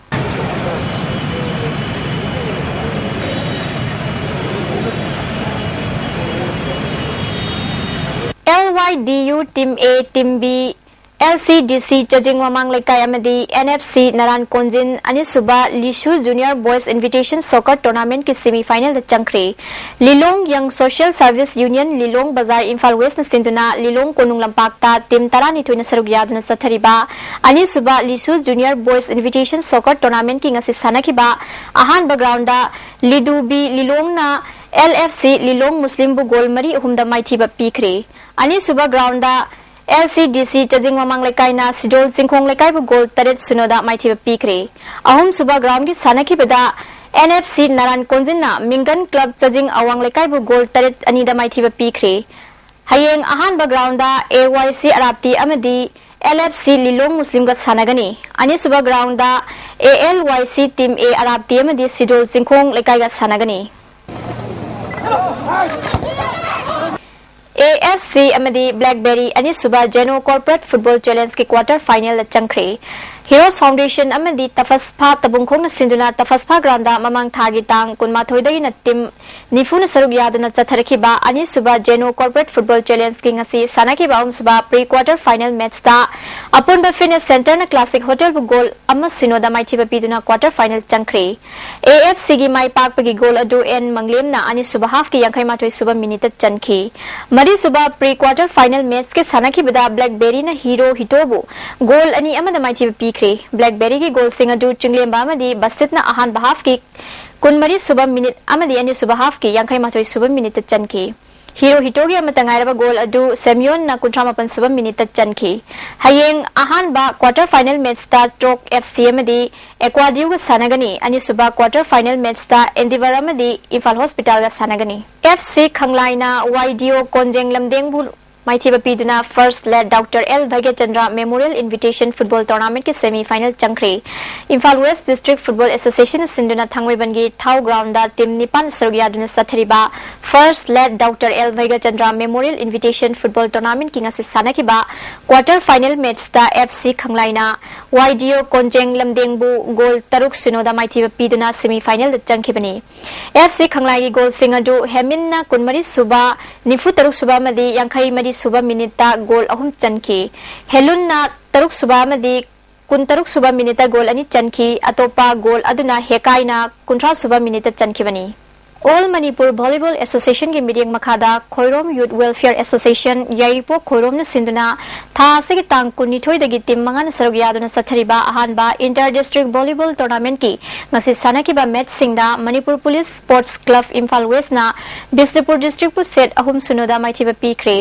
ꯑꯦꯜ ꯋꯥꯏ ꯗꯤ ꯌꯨ ꯇꯤꯝ ꯑꯦ, ꯇꯤꯝ ꯕꯤ, ꯑꯦꯜ ꯁꯤ ꯗꯤ ꯁꯤ ꯆꯖꯤꯡ ꯃꯃꯥꯡ ꯂꯩꯀꯥꯏ ꯑꯃꯗꯤ and F C Naran Konjin ꯑꯅꯤꯁꯨꯕ ꯂꯤꯁꯨ ꯖꯨꯅꯤꯌꯔ ꯕꯣꯏꯁ ꯏꯟꯚꯤꯇꯦꯁꯟ ꯁꯣꯀꯔ ꯇꯣꯔꯅꯥꯃꯦꯟꯠꯀꯤ ꯁꯦꯃꯤ ꯐꯥꯏꯅꯦꯜꯗ ꯆꯪꯈ꯭ꯔꯦ꯫ ꯂꯤꯂꯣꯡ ꯌꯪ social service union Lilong bazaar Imphal ꯋꯦꯁꯅ ꯁꯤꯟꯗꯨꯅ ꯂꯤꯂꯣꯡ ꯀꯣꯅꯨꯡ ꯂꯝꯄꯥꯛꯇ ꯇꯤꯝ ꯇꯔꯥꯅꯤꯊꯣꯏꯅ ꯁꯔꯨꯛ ꯌꯥꯗꯨꯅ ꯆꯠꯊꯔꯤꯕ ꯑꯅꯤꯁꯨꯕ ꯂꯤꯁꯨ ꯖꯨꯅꯤꯌꯔ ꯕꯣꯏꯁ ꯏꯟꯚꯤꯇꯦꯁꯟ ꯁꯣꯀꯔ ꯇꯣꯔꯅꯥꯃꯦꯟꯠꯀꯤ ꯉꯁꯤ ꯁꯥꯟꯅꯈꯤꯕ ꯑꯍꯥꯟꯕ ꯒ꯭ꯔꯥꯎꯟꯗ ꯂꯤꯗꯨ ꯕꯤ ꯂꯤꯂꯣꯡꯅ L F C Lilong ꯃꯨꯁꯂꯤꯝꯕꯨ goal ꯃꯔꯤ ꯑꯍꯨꯝꯗ ꯃꯥꯏꯊꯤꯕ ꯄꯤꯈ꯭ꯔꯦ꯫ ꯑꯅꯤꯁꯨꯕ ꯒ꯭ꯔꯥꯎꯟꯗ ꯑꯦꯜ ꯁꯤ ꯗꯤ ꯁꯤ ꯆꯖꯤꯡ ꯃꯃꯥꯡ ꯂꯩꯀꯥꯏꯅ ꯁꯤꯗꯣꯜ ꯆꯤꯡꯈꯣꯡ ꯂꯩꯀꯥꯏꯕꯨ ꯒꯣꯜ ꯇꯔꯦꯠ ꯁꯤꯅꯣꯗ ꯃꯥꯏꯊꯤꯕ ꯄꯤꯈ꯭ꯔꯦ꯫ ꯑꯍꯨꯝꯁꯨꯕ ꯒ꯭ꯔꯥꯎꯟꯒꯤ ꯁꯥꯟꯅꯈꯤꯕꯗ ꯑꯦꯟ ꯑꯦꯐ ꯁꯤ ꯅꯔꯥꯟ ꯀꯣꯟꯖꯤꯟꯅ ꯃꯤꯡꯒꯟ ꯀ꯭ꯂꯕ ꯆꯖꯤꯡ ꯑꯋꯥꯡ ꯂꯩꯀꯥꯏꯕꯨ ꯒꯣꯜ ꯇꯔꯦꯠ ꯑꯅꯤꯗ ꯃꯥꯏꯊꯤꯕ ꯄꯤꯈ꯭ꯔꯦ꯫ ꯍꯌꯦꯡ ꯑꯍꯥꯟꯕ ꯒ꯭ꯔꯥꯎꯟꯗ ꯑꯦ ꯋꯥꯏ ꯁꯤ ꯑꯔꯥꯞꯇꯤ ꯑꯃꯗꯤ ꯑꯦꯜ ꯑꯦꯐ ꯁꯤ ꯂꯤꯂꯣꯡ ꯃꯨꯁꯂꯤꯝꯒ ꯁꯥꯟꯅꯒꯅꯤ꯫ ꯑꯅꯤꯁꯨꯕ ꯒ꯭ꯔꯥꯎꯟꯗ ꯑꯦ ꯑꯦꯜ ꯋꯥꯏ ꯁꯤ ꯇꯤꯝ ꯑꯦ ꯑꯔꯥꯞꯇꯤ ꯑꯃꯗꯤ ꯁꯤꯗꯣꯜ ꯆꯤꯡꯈꯣꯡ ꯂꯩꯀꯥꯏꯒ ꯁꯥꯟꯅꯒꯅꯤ꯫ ꯑꯦ ꯑꯦꯐ ꯁꯤ ꯑꯃꯗꯤ ꯕ꯭ꯂꯦꯛꯕꯦꯔꯤ ꯑꯅꯤꯁꯨꯕ ꯖꯦꯅꯣ ꯀꯣꯔꯄꯣꯔꯦꯠ ꯐꯨꯠꯕꯣꯜ ꯆꯦꯂꯦꯟꯖꯀꯤ ꯀ꯭ꯋꯥꯇꯔ ꯐꯥꯏꯅꯦꯜꯗ ꯆꯪꯈ꯭ꯔꯦ꯫ Heroes Foundation ꯑꯃꯗꯤ ꯇꯐꯁꯐꯥ ꯇꯕꯨꯡꯈꯣꯡꯅ ꯁꯤꯟꯗꯨꯅ ꯇꯐꯁꯐꯥ ground ꯗ ꯃꯃꯥꯡ ꯊꯥꯒꯤ ꯇꯥꯡ ꯀꯨꯟꯃꯥꯊꯣꯏꯗꯒꯤꯅ team ꯅꯤꯐꯨꯅ ꯁꯔꯨꯛ ꯌꯥꯗꯨꯅ ꯆꯠꯊꯔꯛꯈꯤꯕ ꯑꯅꯤꯁꯨꯕ Geno Corporate Football Challenge ꯀꯤ ꯉꯁꯤ ꯁꯥꯟꯅꯈꯤꯕ ꯑꯍꯨꯝꯁꯨꯕ pre quarter final match ꯇ ꯑꯄꯨꯟꯕ fitness center ꯅ Classic Hotel ꯕꯨ goal ꯑꯃ ꯁꯤꯅꯣꯗ ꯃꯥꯏꯊꯤꯕ ꯄꯤꯗꯨꯅ quarter final ꯆꯪꯈ꯭ꯔꯦ꯫ A F C ꯒꯤ ꯃꯥꯏ ꯄꯥꯛꯄꯒꯤ goal ꯑꯗꯨ N ꯃꯪꯂꯦꯝꯅ ꯑꯅꯤꯁꯨꯕ half ꯀꯤ ꯌꯥꯡꯈꯩ ꯃꯥꯊꯣꯏ ꯁꯨꯕ minute ꯇ ꯆꯟꯈꯤ꯫ ꯃꯔꯤꯁꯨꯕ pre quarter final match ꯀꯤ ꯁꯥꯟꯅꯈꯤꯕꯗ Black Berry ꯅ Hero Hito ꯕꯨ goal ꯑꯅꯤ ꯑꯃꯗ ꯃꯥꯏꯊꯤꯕ ꯄꯤꯈ꯭ꯔꯦ꯫ Black Berry ꯒꯤ goal ꯁꯤꯡ ꯑꯗꯨ ꯆꯤꯡꯂꯦꯝꯕ ꯑꯃꯗꯤ ꯕꯁꯤꯠꯅ ꯑꯍꯥꯟꯕ half ꯀꯤ ꯀꯨꯟꯃꯔꯤ ꯁꯨꯕ minute ꯑꯃꯗꯤ ꯑꯅꯤꯁꯨꯕ half ꯀꯤ ꯌꯥꯡꯈꯩ ꯃꯥꯊꯣꯏ ꯁꯨꯕ minute ꯇ ꯆꯟꯈꯤ꯫ Hero Hito ꯒꯤ ꯑꯃꯠꯇ ꯉꯥꯏꯔꯕ goal ꯑꯗꯨ ꯁꯦꯝꯌꯣꯟꯅ ꯀꯨꯟꯊ꯭ꯔꯥ ꯃꯥꯄꯟ ꯁꯨꯕ minute ꯇ ꯆꯟꯈꯤ꯫ ꯍꯌꯦꯡ ꯑꯍꯥꯟꯕ quarter final match ꯇ Tok F C ꯑꯃꯗꯤ Aquadio ꯒ ꯁꯥꯟꯅꯒꯅꯤ꯫ ꯑꯅꯤꯁꯨꯕ quarter final match ꯇ Endeavour ꯑꯃꯗꯤ Imphal Hospital ꯒ ꯁꯥꯟꯅꯒꯅꯤ꯫ F C ꯈꯪꯂꯥꯏꯅ Y D O ꯀꯣꯟꯖꯦꯡ ꯂꯝꯗꯦꯡꯕꯨ ꯃꯥꯏꯊꯤꯕ ꯄꯤꯗꯨꯅ First Late Doctor L Bhagyachandra Memorial Invitation Football Tournament ꯀꯤ semi final ꯆꯪꯈ꯭ꯔꯦ꯫ Imphal West District Football Association ꯅ ꯁꯤꯟꯗꯨꯅ ꯊꯥꯡꯃꯩꯕꯟꯒꯤ ꯊꯥꯎ ground ꯗ team ꯅꯤꯄꯥꯟ ꯁꯔꯨꯛ ꯌꯥꯗꯨꯅ ꯆꯠꯊꯔꯤꯕ First Late Doctor L Bhagyachandra Memorial Invitation Football Tournament ꯀꯤ ꯉꯁꯤ ꯁꯥꯟꯅꯈꯤꯕ quarter final match ꯇ F C ꯈꯪꯂꯥꯏꯅ Y D O ꯀꯣꯟꯖꯦꯡ ꯂꯝꯗꯦꯡꯕꯨ goal ꯇꯔꯨꯛ ꯁꯤꯅꯣꯗ ꯃꯥꯏꯊꯤꯕ ꯄꯤꯗꯨꯅ semi final ꯗ ꯆꯪꯈꯤꯕꯅꯤ꯫ F C ꯈꯪꯂꯥꯏꯒꯤ goal ꯁꯤꯡ ꯑꯗꯨ ꯍꯦꯃꯤꯟꯅ ꯀꯨꯟꯃꯔꯤ ꯁꯨꯕ, ꯅꯤꯐꯨ ꯇꯔꯨꯛ ꯁꯨꯕ ꯑꯃꯗꯤ ꯌꯥꯡꯈꯩ ꯃꯔꯤ ꯁꯨꯕ minute ꯇ goal ꯑꯍꯨꯝ ꯆꯟꯈꯤ꯫ ꯍꯦꯂꯨꯟꯅ ꯇꯔꯨꯛ ꯁꯨꯕ ꯑꯃꯗꯤ ꯀꯨꯟꯇꯔꯨꯛ ꯁꯨꯕ minute ꯇ goal ꯑꯅꯤ ꯆꯟꯈꯤ꯫ ꯑꯇꯣꯞꯄ goal ꯑꯗꯨꯅ ꯍꯦꯀꯥꯏꯅ ꯀꯨꯟꯊ꯭ꯔꯥ ꯁꯨꯕ minute ꯇ ꯆꯟꯈꯤꯕꯅꯤ꯫ All Manipur Volleyball Association ꯒꯤ ꯃꯤꯠꯌꯦꯡ ꯃꯈꯥꯗ ꯈꯣꯏꯔꯣꯝ Youth Welfare Association ꯌꯥꯏꯔꯤꯄꯣꯛ ꯈꯣꯏꯔꯣꯝꯅ ꯁꯤꯟꯗꯨꯅ ꯊꯥ ꯑꯁꯤꯒꯤ ꯇꯥꯡ ꯀꯨꯟꯅꯤꯊꯣꯏꯗꯒꯤ team ꯃꯉꯥꯅ ꯁꯔꯨꯛ ꯌꯥꯗꯨꯅ ꯆꯠꯊꯔꯤꯕ ꯑꯍꯥꯟꯕ Inter District Volleyball Tournament ꯀꯤ ꯉꯁꯤ ꯁꯥꯟꯅꯈꯤꯕ match ꯁꯤꯡꯗ Manipur Police Sports Club Imphal West ꯅ Bishnupur District ꯄꯨ set ꯑꯍꯨꯝ ꯁꯤꯅꯣꯗ ꯃꯥꯏꯊꯤꯕ ꯄꯤꯈ꯭ꯔꯦ꯫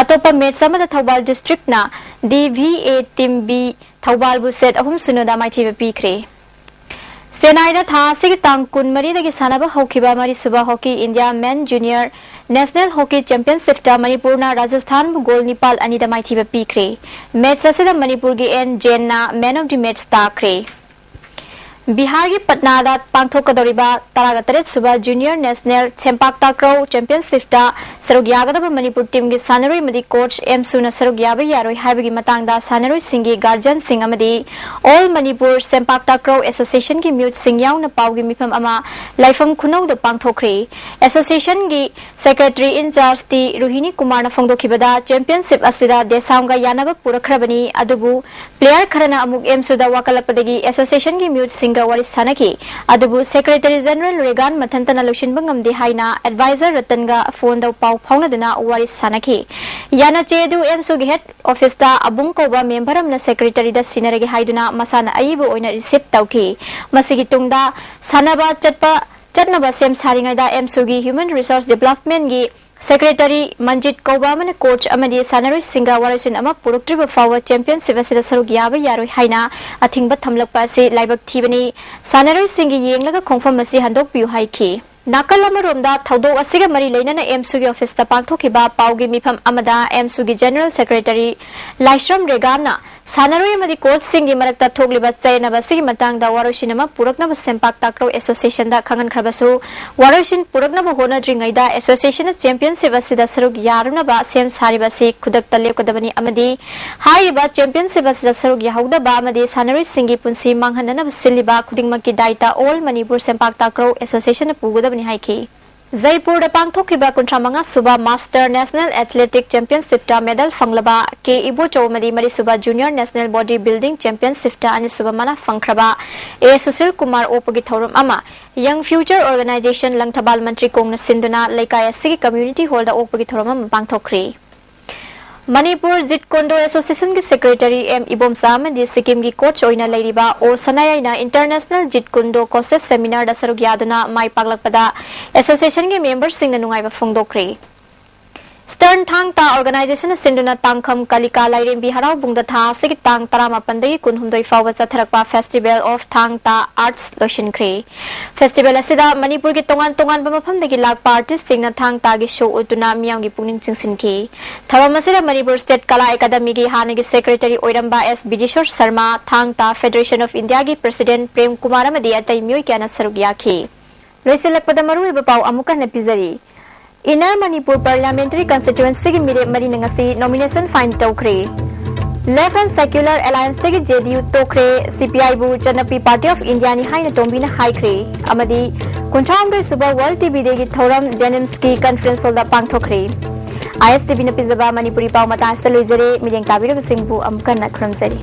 ꯑꯇꯣꯞꯄ match ꯑꯃꯗ ꯊꯧꯕꯥꯜ District ꯅ D V A Team B ꯊꯧꯕꯥꯜꯕꯨ set ꯑꯍꯨꯝ ꯁꯤꯅꯣꯗ ꯃꯥꯏꯊꯤꯕ ꯄꯤꯈ꯭ꯔꯦ꯫ ꯆꯦꯟꯅꯥꯏꯗ ꯊꯥ ꯑꯁꯤꯒꯤ ꯇꯥꯡ ꯀꯨꯟꯃꯔꯤꯗꯒꯤ ꯁꯥꯟꯅꯕ ꯍꯧꯈꯤꯕ ꯃꯔꯤꯁꯨꯕ Hockey India Men Junior National Hockey Championship ꯇ ꯃꯅꯤꯄꯨꯔꯅ ꯔꯥꯖꯁꯊꯥꯟꯕꯨ goal ꯅꯤꯄꯥꯜ ꯑꯅꯤꯗ ꯃꯥꯏꯊꯤꯕ ꯄꯤꯈ꯭ꯔꯦ꯫ Match ꯑꯁꯤꯗ ꯃꯅꯤꯄꯨꯔꯒꯤ N ꯖꯦꯟꯅ man of the match ꯇꯥꯈ꯭ꯔꯦ꯫ ꯕꯤꯍꯥꯔꯒꯤ ꯄꯠꯅꯥꯗ ꯄꯥꯡꯊꯣꯛꯀꯗꯧꯔꯤꯕ ꯇꯔꯥꯒ ꯇꯔꯦꯠ ꯁꯨꯕ ꯖꯨꯅꯤꯌꯔ ꯅꯦꯁꯅꯦꯜ ꯁꯦꯝꯄꯥꯛ ꯇꯥꯀ꯭ꯔꯧ ꯆꯦꯝꯄꯤꯌꯟꯁꯤꯞꯇ ꯁꯔꯨꯛ ꯌꯥꯒꯗꯕ ꯃꯅꯤꯄꯨꯔ ꯇꯤꯝꯒꯤ ꯁꯥꯟꯅꯔꯣꯏ ꯑꯃꯗꯤ ꯀꯣꯆ ꯑꯦꯝꯁꯨꯅ ꯁꯔꯨꯛ ꯌꯥꯕ ꯌꯥꯔꯣꯏ ꯍꯥꯏꯕꯒꯤ ꯃꯇꯥꯡꯗ ꯁꯥꯟꯅꯔꯣꯏꯁꯤꯡꯒꯤ ꯒꯥꯔꯖꯤꯌꯟꯁꯤꯡ ꯑꯃꯗꯤ ꯑꯣꯜ ꯃꯅꯤꯄꯨꯔ ꯁꯦꯝꯄꯥꯛ ꯇꯥꯀ꯭ꯔꯧ ꯑꯦꯁꯣꯁꯤꯌꯦꯁꯟꯒꯤ ꯃꯤꯍꯨꯠꯁꯤꯡ ꯌꯥꯎꯅ ꯄꯥꯎꯒꯤ ꯃꯤꯐꯝ ꯑꯃ ꯂꯥꯏꯐꯝ ꯈꯨꯅꯧꯗ ꯄꯥꯡꯊꯣꯛꯈ꯭ꯔꯦ꯫ ꯑꯦꯁꯣꯁꯤꯌꯦꯁꯟꯒꯤ ꯁꯦꯀ꯭ꯔꯦꯇꯔꯤ ꯏꯟꯆꯥꯔꯖ ꯇꯤ ꯔꯣꯍꯤꯅꯤ ꯀꯨꯃꯥꯔꯅ ꯐꯣꯡꯗꯣꯛꯈꯤꯕꯗ, ꯆꯦꯝꯄꯤꯌꯟꯁꯤꯞ ꯑꯁꯤꯗ ꯗꯦꯁꯥꯝꯒ ꯌꯥꯅꯕ ꯄꯨꯔꯛꯈ꯭ꯔꯕꯅꯤ, ꯑꯗꯨꯕꯨ ꯄ꯭ꯂꯦꯌꯔ ꯈꯔꯅ ꯑꯃꯨꯛ ꯑꯦꯝꯁꯨꯗ ꯋꯥꯀꯠꯂꯛꯄꯗꯒꯤ ꯑꯦꯁꯣꯁꯤꯌꯦꯁꯟꯒꯤ ꯃꯤꯍꯨꯠꯁꯤꯡꯒ ꯋꯥꯔꯤ ꯁꯥꯟꯅꯈꯤ꯫ ꯑꯗꯨꯕꯨ ꯁꯦꯀ꯭ꯔꯦꯇꯔꯤ ꯖꯦꯅꯔꯦꯜ ꯔꯦꯒꯥꯟ ꯃꯊꯟꯇꯅ ꯂꯣꯏꯁꯤꯟꯕ ꯉꯝꯗꯦ ꯍꯥꯏꯅ ꯑꯦꯗꯚꯥꯏꯖꯔ ꯔꯇꯟꯒ ꯐꯣꯟꯗ ꯄꯥꯎ ꯐꯥꯎꯅꯗꯨꯅ ꯋꯥꯔꯤ ꯁꯥꯟꯅꯈꯤ꯫ ꯌꯥꯅꯆꯦ ꯑꯗꯨ ꯑꯦꯝꯁꯨꯒꯤ ꯍꯦꯗ ꯑꯣꯐꯤꯁꯇ ꯑꯕꯨꯡ ꯀꯧꯕ ꯃꯦꯝꯕꯔ ꯑꯃꯅ ꯁꯦꯀ꯭ꯔꯦꯇꯔꯤꯗ ꯁꯤꯟꯅꯔꯒꯦ ꯍꯥꯏꯗꯨꯅ ꯃꯁꯥꯅ ꯑꯏꯕ ꯑꯣꯏꯅ ꯔꯤꯁꯤꯞ ꯇꯧꯈꯤ꯫ ꯃꯁꯤꯒꯤ ꯇꯨꯡꯗ ꯁꯥꯟꯅꯕ ꯆꯠꯄ ꯆꯠꯅꯕ ꯁꯦꯝ ꯁꯥꯔꯤꯉꯩꯗ ꯑꯦꯝꯁꯨꯒꯤ ꯍ꯭ꯌꯨꯃꯦꯟ ꯔꯤꯁꯣꯔꯁ ꯗꯤꯕ꯭ꯂꯞꯃꯦꯟꯒꯤ ꯁꯦꯀ꯭ꯔꯦꯇꯔꯤ ꯃꯟꯖꯤꯠ ꯀꯧꯕ ꯑꯃꯅ ꯀꯣꯆ ꯑꯃꯗꯤ ꯁꯥꯟꯅꯔꯣꯏꯁꯤꯡꯒ ꯋꯥꯔꯣꯏꯁꯤꯟ ꯑꯃ ꯄꯨꯔꯛꯇ꯭ꯔꯤꯕ ꯐꯥꯎꯕ ꯆꯦꯝꯄꯤꯌꯟꯁꯤꯞ ꯑꯁꯤꯗ ꯁꯔꯨꯛ ꯌꯥꯕ ꯌꯥꯔꯣꯏ ꯍꯥꯏꯅ ꯑꯊꯤꯡꯕ ꯊꯝꯂꯛꯄ ꯑꯁꯤ ꯂꯥꯏꯕꯛ ꯊꯤꯕꯅꯤ꯫ ꯁꯥꯟꯅꯔꯣꯏꯁꯤꯡꯒꯤ ꯌꯦꯡꯂꯒ ꯈꯣꯡꯐꯝ ꯑꯁꯤ ꯍꯟꯗꯣꯛꯄꯤꯌꯨ ꯍꯥꯏꯈꯤ꯫ ꯅꯥꯀꯜ ꯑꯃꯔꯣꯝꯗ, ꯊꯧꯗꯣꯛ ꯑꯁꯤꯒ ꯃꯔꯤ ꯂꯩꯅꯅ ꯑꯦꯝꯁꯨꯒꯤ ꯑꯣꯐꯤꯁꯇ ꯄꯥꯡꯊꯣꯛꯈꯤꯕ ꯄꯥꯎꯒꯤ ꯃꯤꯐꯝ ꯑꯃꯗ ꯑꯦꯝꯁꯨꯒꯤ ꯖꯦꯅꯔꯦꯜ ꯁꯦꯀ꯭ꯔꯦꯇꯔꯤ ꯂꯥꯏꯁ꯭ꯔꯝ ꯔꯦꯒꯥꯟꯅ ꯁꯥꯟꯅꯔꯣꯏ ꯑꯃꯗꯤ ꯀꯣꯆꯁꯤꯡꯒꯤ ꯃꯔꯛꯇ ꯊꯣꯛꯂꯤꯕ ꯆꯌꯦꯠꯅꯕ ꯑꯁꯤꯒꯤ ꯃꯇꯥꯡꯗ ꯋꯥꯔꯣꯏꯁꯤꯟ ꯑꯃ ꯄꯨꯔꯛꯅꯕ ꯁꯦꯝꯄꯥꯛ ꯇꯥꯀ꯭ꯔꯧ ꯑꯦꯁꯣꯁꯤꯌꯦꯁꯟꯗ ꯈꯪꯍꯟꯈ꯭ꯔꯕꯁꯨ, ꯋꯥꯔꯣꯏꯁꯤꯟ ꯄꯨꯔꯛꯅꯕ ꯍꯣꯠꯅꯗ꯭ꯔꯤꯉꯩꯗ ꯑꯦꯁꯣꯁꯤꯌꯦꯁꯟꯅ ꯆꯦꯝꯄꯤꯌꯟꯁꯤꯞ ꯑꯁꯤꯗ ꯁꯔꯨꯛ ꯌꯥꯔꯨꯅꯕ ꯁꯦꯝ ꯁꯥꯔꯤꯕ ꯑꯁꯤ ꯈꯨꯗꯛꯇ ꯂꯦꯞꯀꯗꯕꯅꯤ ꯑꯃꯗꯤ ꯍꯥꯏꯔꯤꯕ ꯆꯦꯝꯄꯤꯌꯟꯁꯤꯞ ꯑꯁꯤꯗ ꯁꯔꯨꯛ ꯌꯥꯍꯧꯗꯕ ꯑꯃꯗꯤ ꯁꯥꯟꯅꯔꯣꯏꯁꯤꯡꯒꯤ ꯄꯨꯟꯁꯤ ꯃꯥꯡꯍꯟꯅꯅꯕ ꯁꯤꯜꯂꯤꯕ ꯈꯨꯗꯤꯡꯃꯛꯀꯤ ꯗꯥꯏꯇ ꯑꯣꯜ ꯃꯅꯤꯄꯨꯔ ꯁꯦꯝꯄꯥꯛ ꯇꯥꯀ꯭ꯔꯧ ꯑꯦꯁꯣꯁꯤꯌꯦꯁꯟꯅ ꯄꯨꯒꯗꯕꯅꯤ ꯍꯥꯏꯈꯤ꯫ ꯖꯩꯄꯨꯔꯗ ꯄꯥꯡꯊꯣꯛꯈꯤꯕ ꯀꯨꯟꯊ꯭ꯔꯥ ꯃꯉꯥ ꯁꯨꯕ ꯃꯥꯁꯇꯔ ꯅꯦꯁꯅꯦꯜ ꯑꯦꯊꯂꯦꯇꯤꯛ ꯆꯦꯝꯄꯤꯌꯟꯁꯤꯞꯇ ꯃꯦꯗꯜ ꯐꯪꯂꯕ ꯀꯦ ꯏꯕꯣꯆꯧ ꯑꯃꯗꯤ ꯃꯔꯤꯁꯨꯕ ꯖꯨꯅꯤꯌꯔ ꯅꯦꯁꯅꯦꯜ ꯕꯣꯗꯤ ꯕꯤꯜꯗꯤꯡ ꯆꯦꯝꯄꯤꯌꯟꯁꯤꯞꯇ ꯑꯅꯤꯁꯨꯕ ꯃꯅꯥ ꯐꯪꯈ꯭ꯔꯕ ꯑꯦ ꯁꯨꯁꯤꯜ ꯀꯨꯃꯥꯔ ꯑꯣꯛꯄꯒꯤ ꯊꯧꯔꯝ ꯑꯃ ꯌꯪ ꯐ꯭ꯌꯨꯆꯔ ꯑꯣꯔꯒꯅꯥꯏꯖꯦꯁꯟ ꯂꯪꯊꯕꯥꯜ ꯃꯟꯇ꯭ꯔꯤ ꯀꯣꯡꯅ ꯁꯤꯟꯗꯨꯅ ꯂꯩꯀꯥꯏ ꯑꯁꯤꯒꯤ ꯀꯝꯃ꯭ꯌꯨꯅꯤꯇꯤ ꯍꯣꯜꯗ ꯑꯣꯛꯄꯒꯤ ꯊꯧꯔꯝ ꯑꯃ ꯄꯥꯡꯊꯣꯛꯈ꯭ꯔꯤ꯫ ꯃꯅꯤꯄꯨꯔ ꯖꯤꯠ ꯀꯨꯟꯗꯣ ꯑꯦꯁꯣꯁꯤꯌꯦꯁꯟꯒꯤ ꯁꯦꯀ꯭ꯔꯦꯇꯔꯤ ꯑꯦꯝ ꯏꯕꯣꯝꯆꯥ ꯑꯃꯗꯤ ꯁꯤꯛꯀꯤꯝꯒꯤ ꯀꯣꯆ ꯑꯣꯏꯅ ꯂꯩꯔꯤꯕ ꯑꯣ ꯁꯅꯥꯌꯥꯏꯅ ꯏꯟꯇꯔꯅꯦꯁꯅꯦꯜ ꯖꯤꯠ ꯀꯨꯟꯗꯣ ꯀꯣꯆꯦꯁ ꯁꯦꯃꯤꯅꯥꯔꯗ ꯁꯔꯨꯛ ꯌꯥꯗꯨꯅ ꯃꯥꯏ ꯄꯥꯛꯂꯛꯄꯗ ꯑꯦꯁꯣꯁꯤꯌꯦꯁꯟꯒꯤ ꯃꯦꯝꯕꯔꯁꯤꯡꯅ ꯅꯨꯡꯉꯥꯏꯕ ꯐꯣꯡꯗꯣꯛꯈ꯭ꯔꯦ꯫ Stern Thang Ta Organization ꯁꯤꯟꯗꯨꯅ ꯇꯥꯡꯈꯝ ꯀꯂꯤꯀꯥ ꯂꯥꯏꯔꯦꯝꯕꯤ ꯍꯔꯥꯎꯕꯨꯡꯗ ꯊꯥ ꯑꯁꯤꯒꯤ ꯇꯥꯡ ꯇꯔꯥꯃꯥꯄꯟꯗꯒꯤ ꯀꯨꯟꯍꯨꯝꯗꯣꯏ ꯐꯥꯎꯕ ꯆꯠꯊꯔꯛꯄ Festival of Thang Ta Arts ꯂꯣꯏꯁꯤꯟꯈ꯭ꯔꯦ꯫ Festival ꯑꯁꯤꯗ ꯃꯅꯤꯄꯨꯔꯒꯤ ꯇꯣꯉꯥꯟ ꯇꯣꯉꯥꯟꯕ ꯃꯐꯝꯗꯒꯤ ꯂꯥꯛꯄ artistꯁꯤꯡꯅ ꯊꯥꯡ ꯇꯥꯒꯤ show ꯎꯠꯇꯨꯅ ꯃꯤꯌꯥꯝꯒꯤ ꯄꯨꯛꯅꯤꯡ ꯆꯤꯡꯁꯤꯟꯈꯤ꯫ ꯊꯧꯔꯝ ꯑꯁꯤꯗ ꯃꯅꯤꯄꯨꯔ State ꯀꯂꯥ ꯑꯦꯀꯥꯗꯃꯤꯒꯤ ꯍꯥꯟꯅꯒꯤ secretary ꯑꯣꯏꯔꯝꯕ S ꯕꯤꯖꯦꯁꯣꯔ ꯁꯔꯃ, ꯊꯥꯡ ꯇꯥ Federation of Indiaꯒꯤ president Prem Kumar ꯑꯃꯗꯤ ꯑꯇꯩ ꯃꯤꯑꯣꯏ ꯀꯌꯥꯅ ꯁꯔꯨꯛ ꯌꯥꯈꯤ꯫ ꯂꯣꯏꯁꯤꯜꯂꯛꯄꯗ ꯃꯔꯨꯑꯣꯏꯕ ꯄꯥꯎ ꯑꯃꯨꯛ ꯍꯟꯅ ꯄꯤꯖꯔꯤ꯫ Inner Manipur Parliamentary Constituencyꯒꯤ ꯃꯤꯔꯦꯞ ꯃꯔꯤꯅ ꯉꯁꯤ nomination file ꯇꯧꯈ꯭ꯔꯦ꯫ Left and Secular Allianceꯇꯒꯤ J D U ꯇꯣꯛꯈ꯭ꯔꯦ꯫ C P Iꯕꯨ ꯆꯠꯅꯄꯤ Party of Indiaꯅꯤ ꯍꯥꯏꯅ ꯇꯣꯝꯕꯤꯅ ꯍꯥꯏꯈ꯭ꯔꯦ꯫ ꯑꯃꯗꯤ ꯀꯨꯟꯊ꯭ꯔꯥꯍꯨꯝꯗꯣꯏ ꯁꯨꯕ World TB Dayꯒꯤ ꯊꯧꯔꯝ JNIMSꯀꯤ conference hallꯗ ꯄꯥꯡꯊꯣꯛꯈ꯭ꯔꯦ꯫ ISTVꯅ ꯄꯤꯖꯕ ꯃꯅꯤꯄꯨꯔꯤ ꯄꯥꯎ ꯃꯇꯥꯡ ꯑꯁꯤꯗ ꯂꯣꯏꯖꯔꯦ꯫ ꯃꯤꯠꯌꯦꯡ ꯇꯥꯕꯤꯔꯕꯁꯤꯡꯕꯨ ꯑꯃꯨꯛ ꯍꯟꯅ ꯈꯨꯔꯨꯝꯖꯔꯤ꯫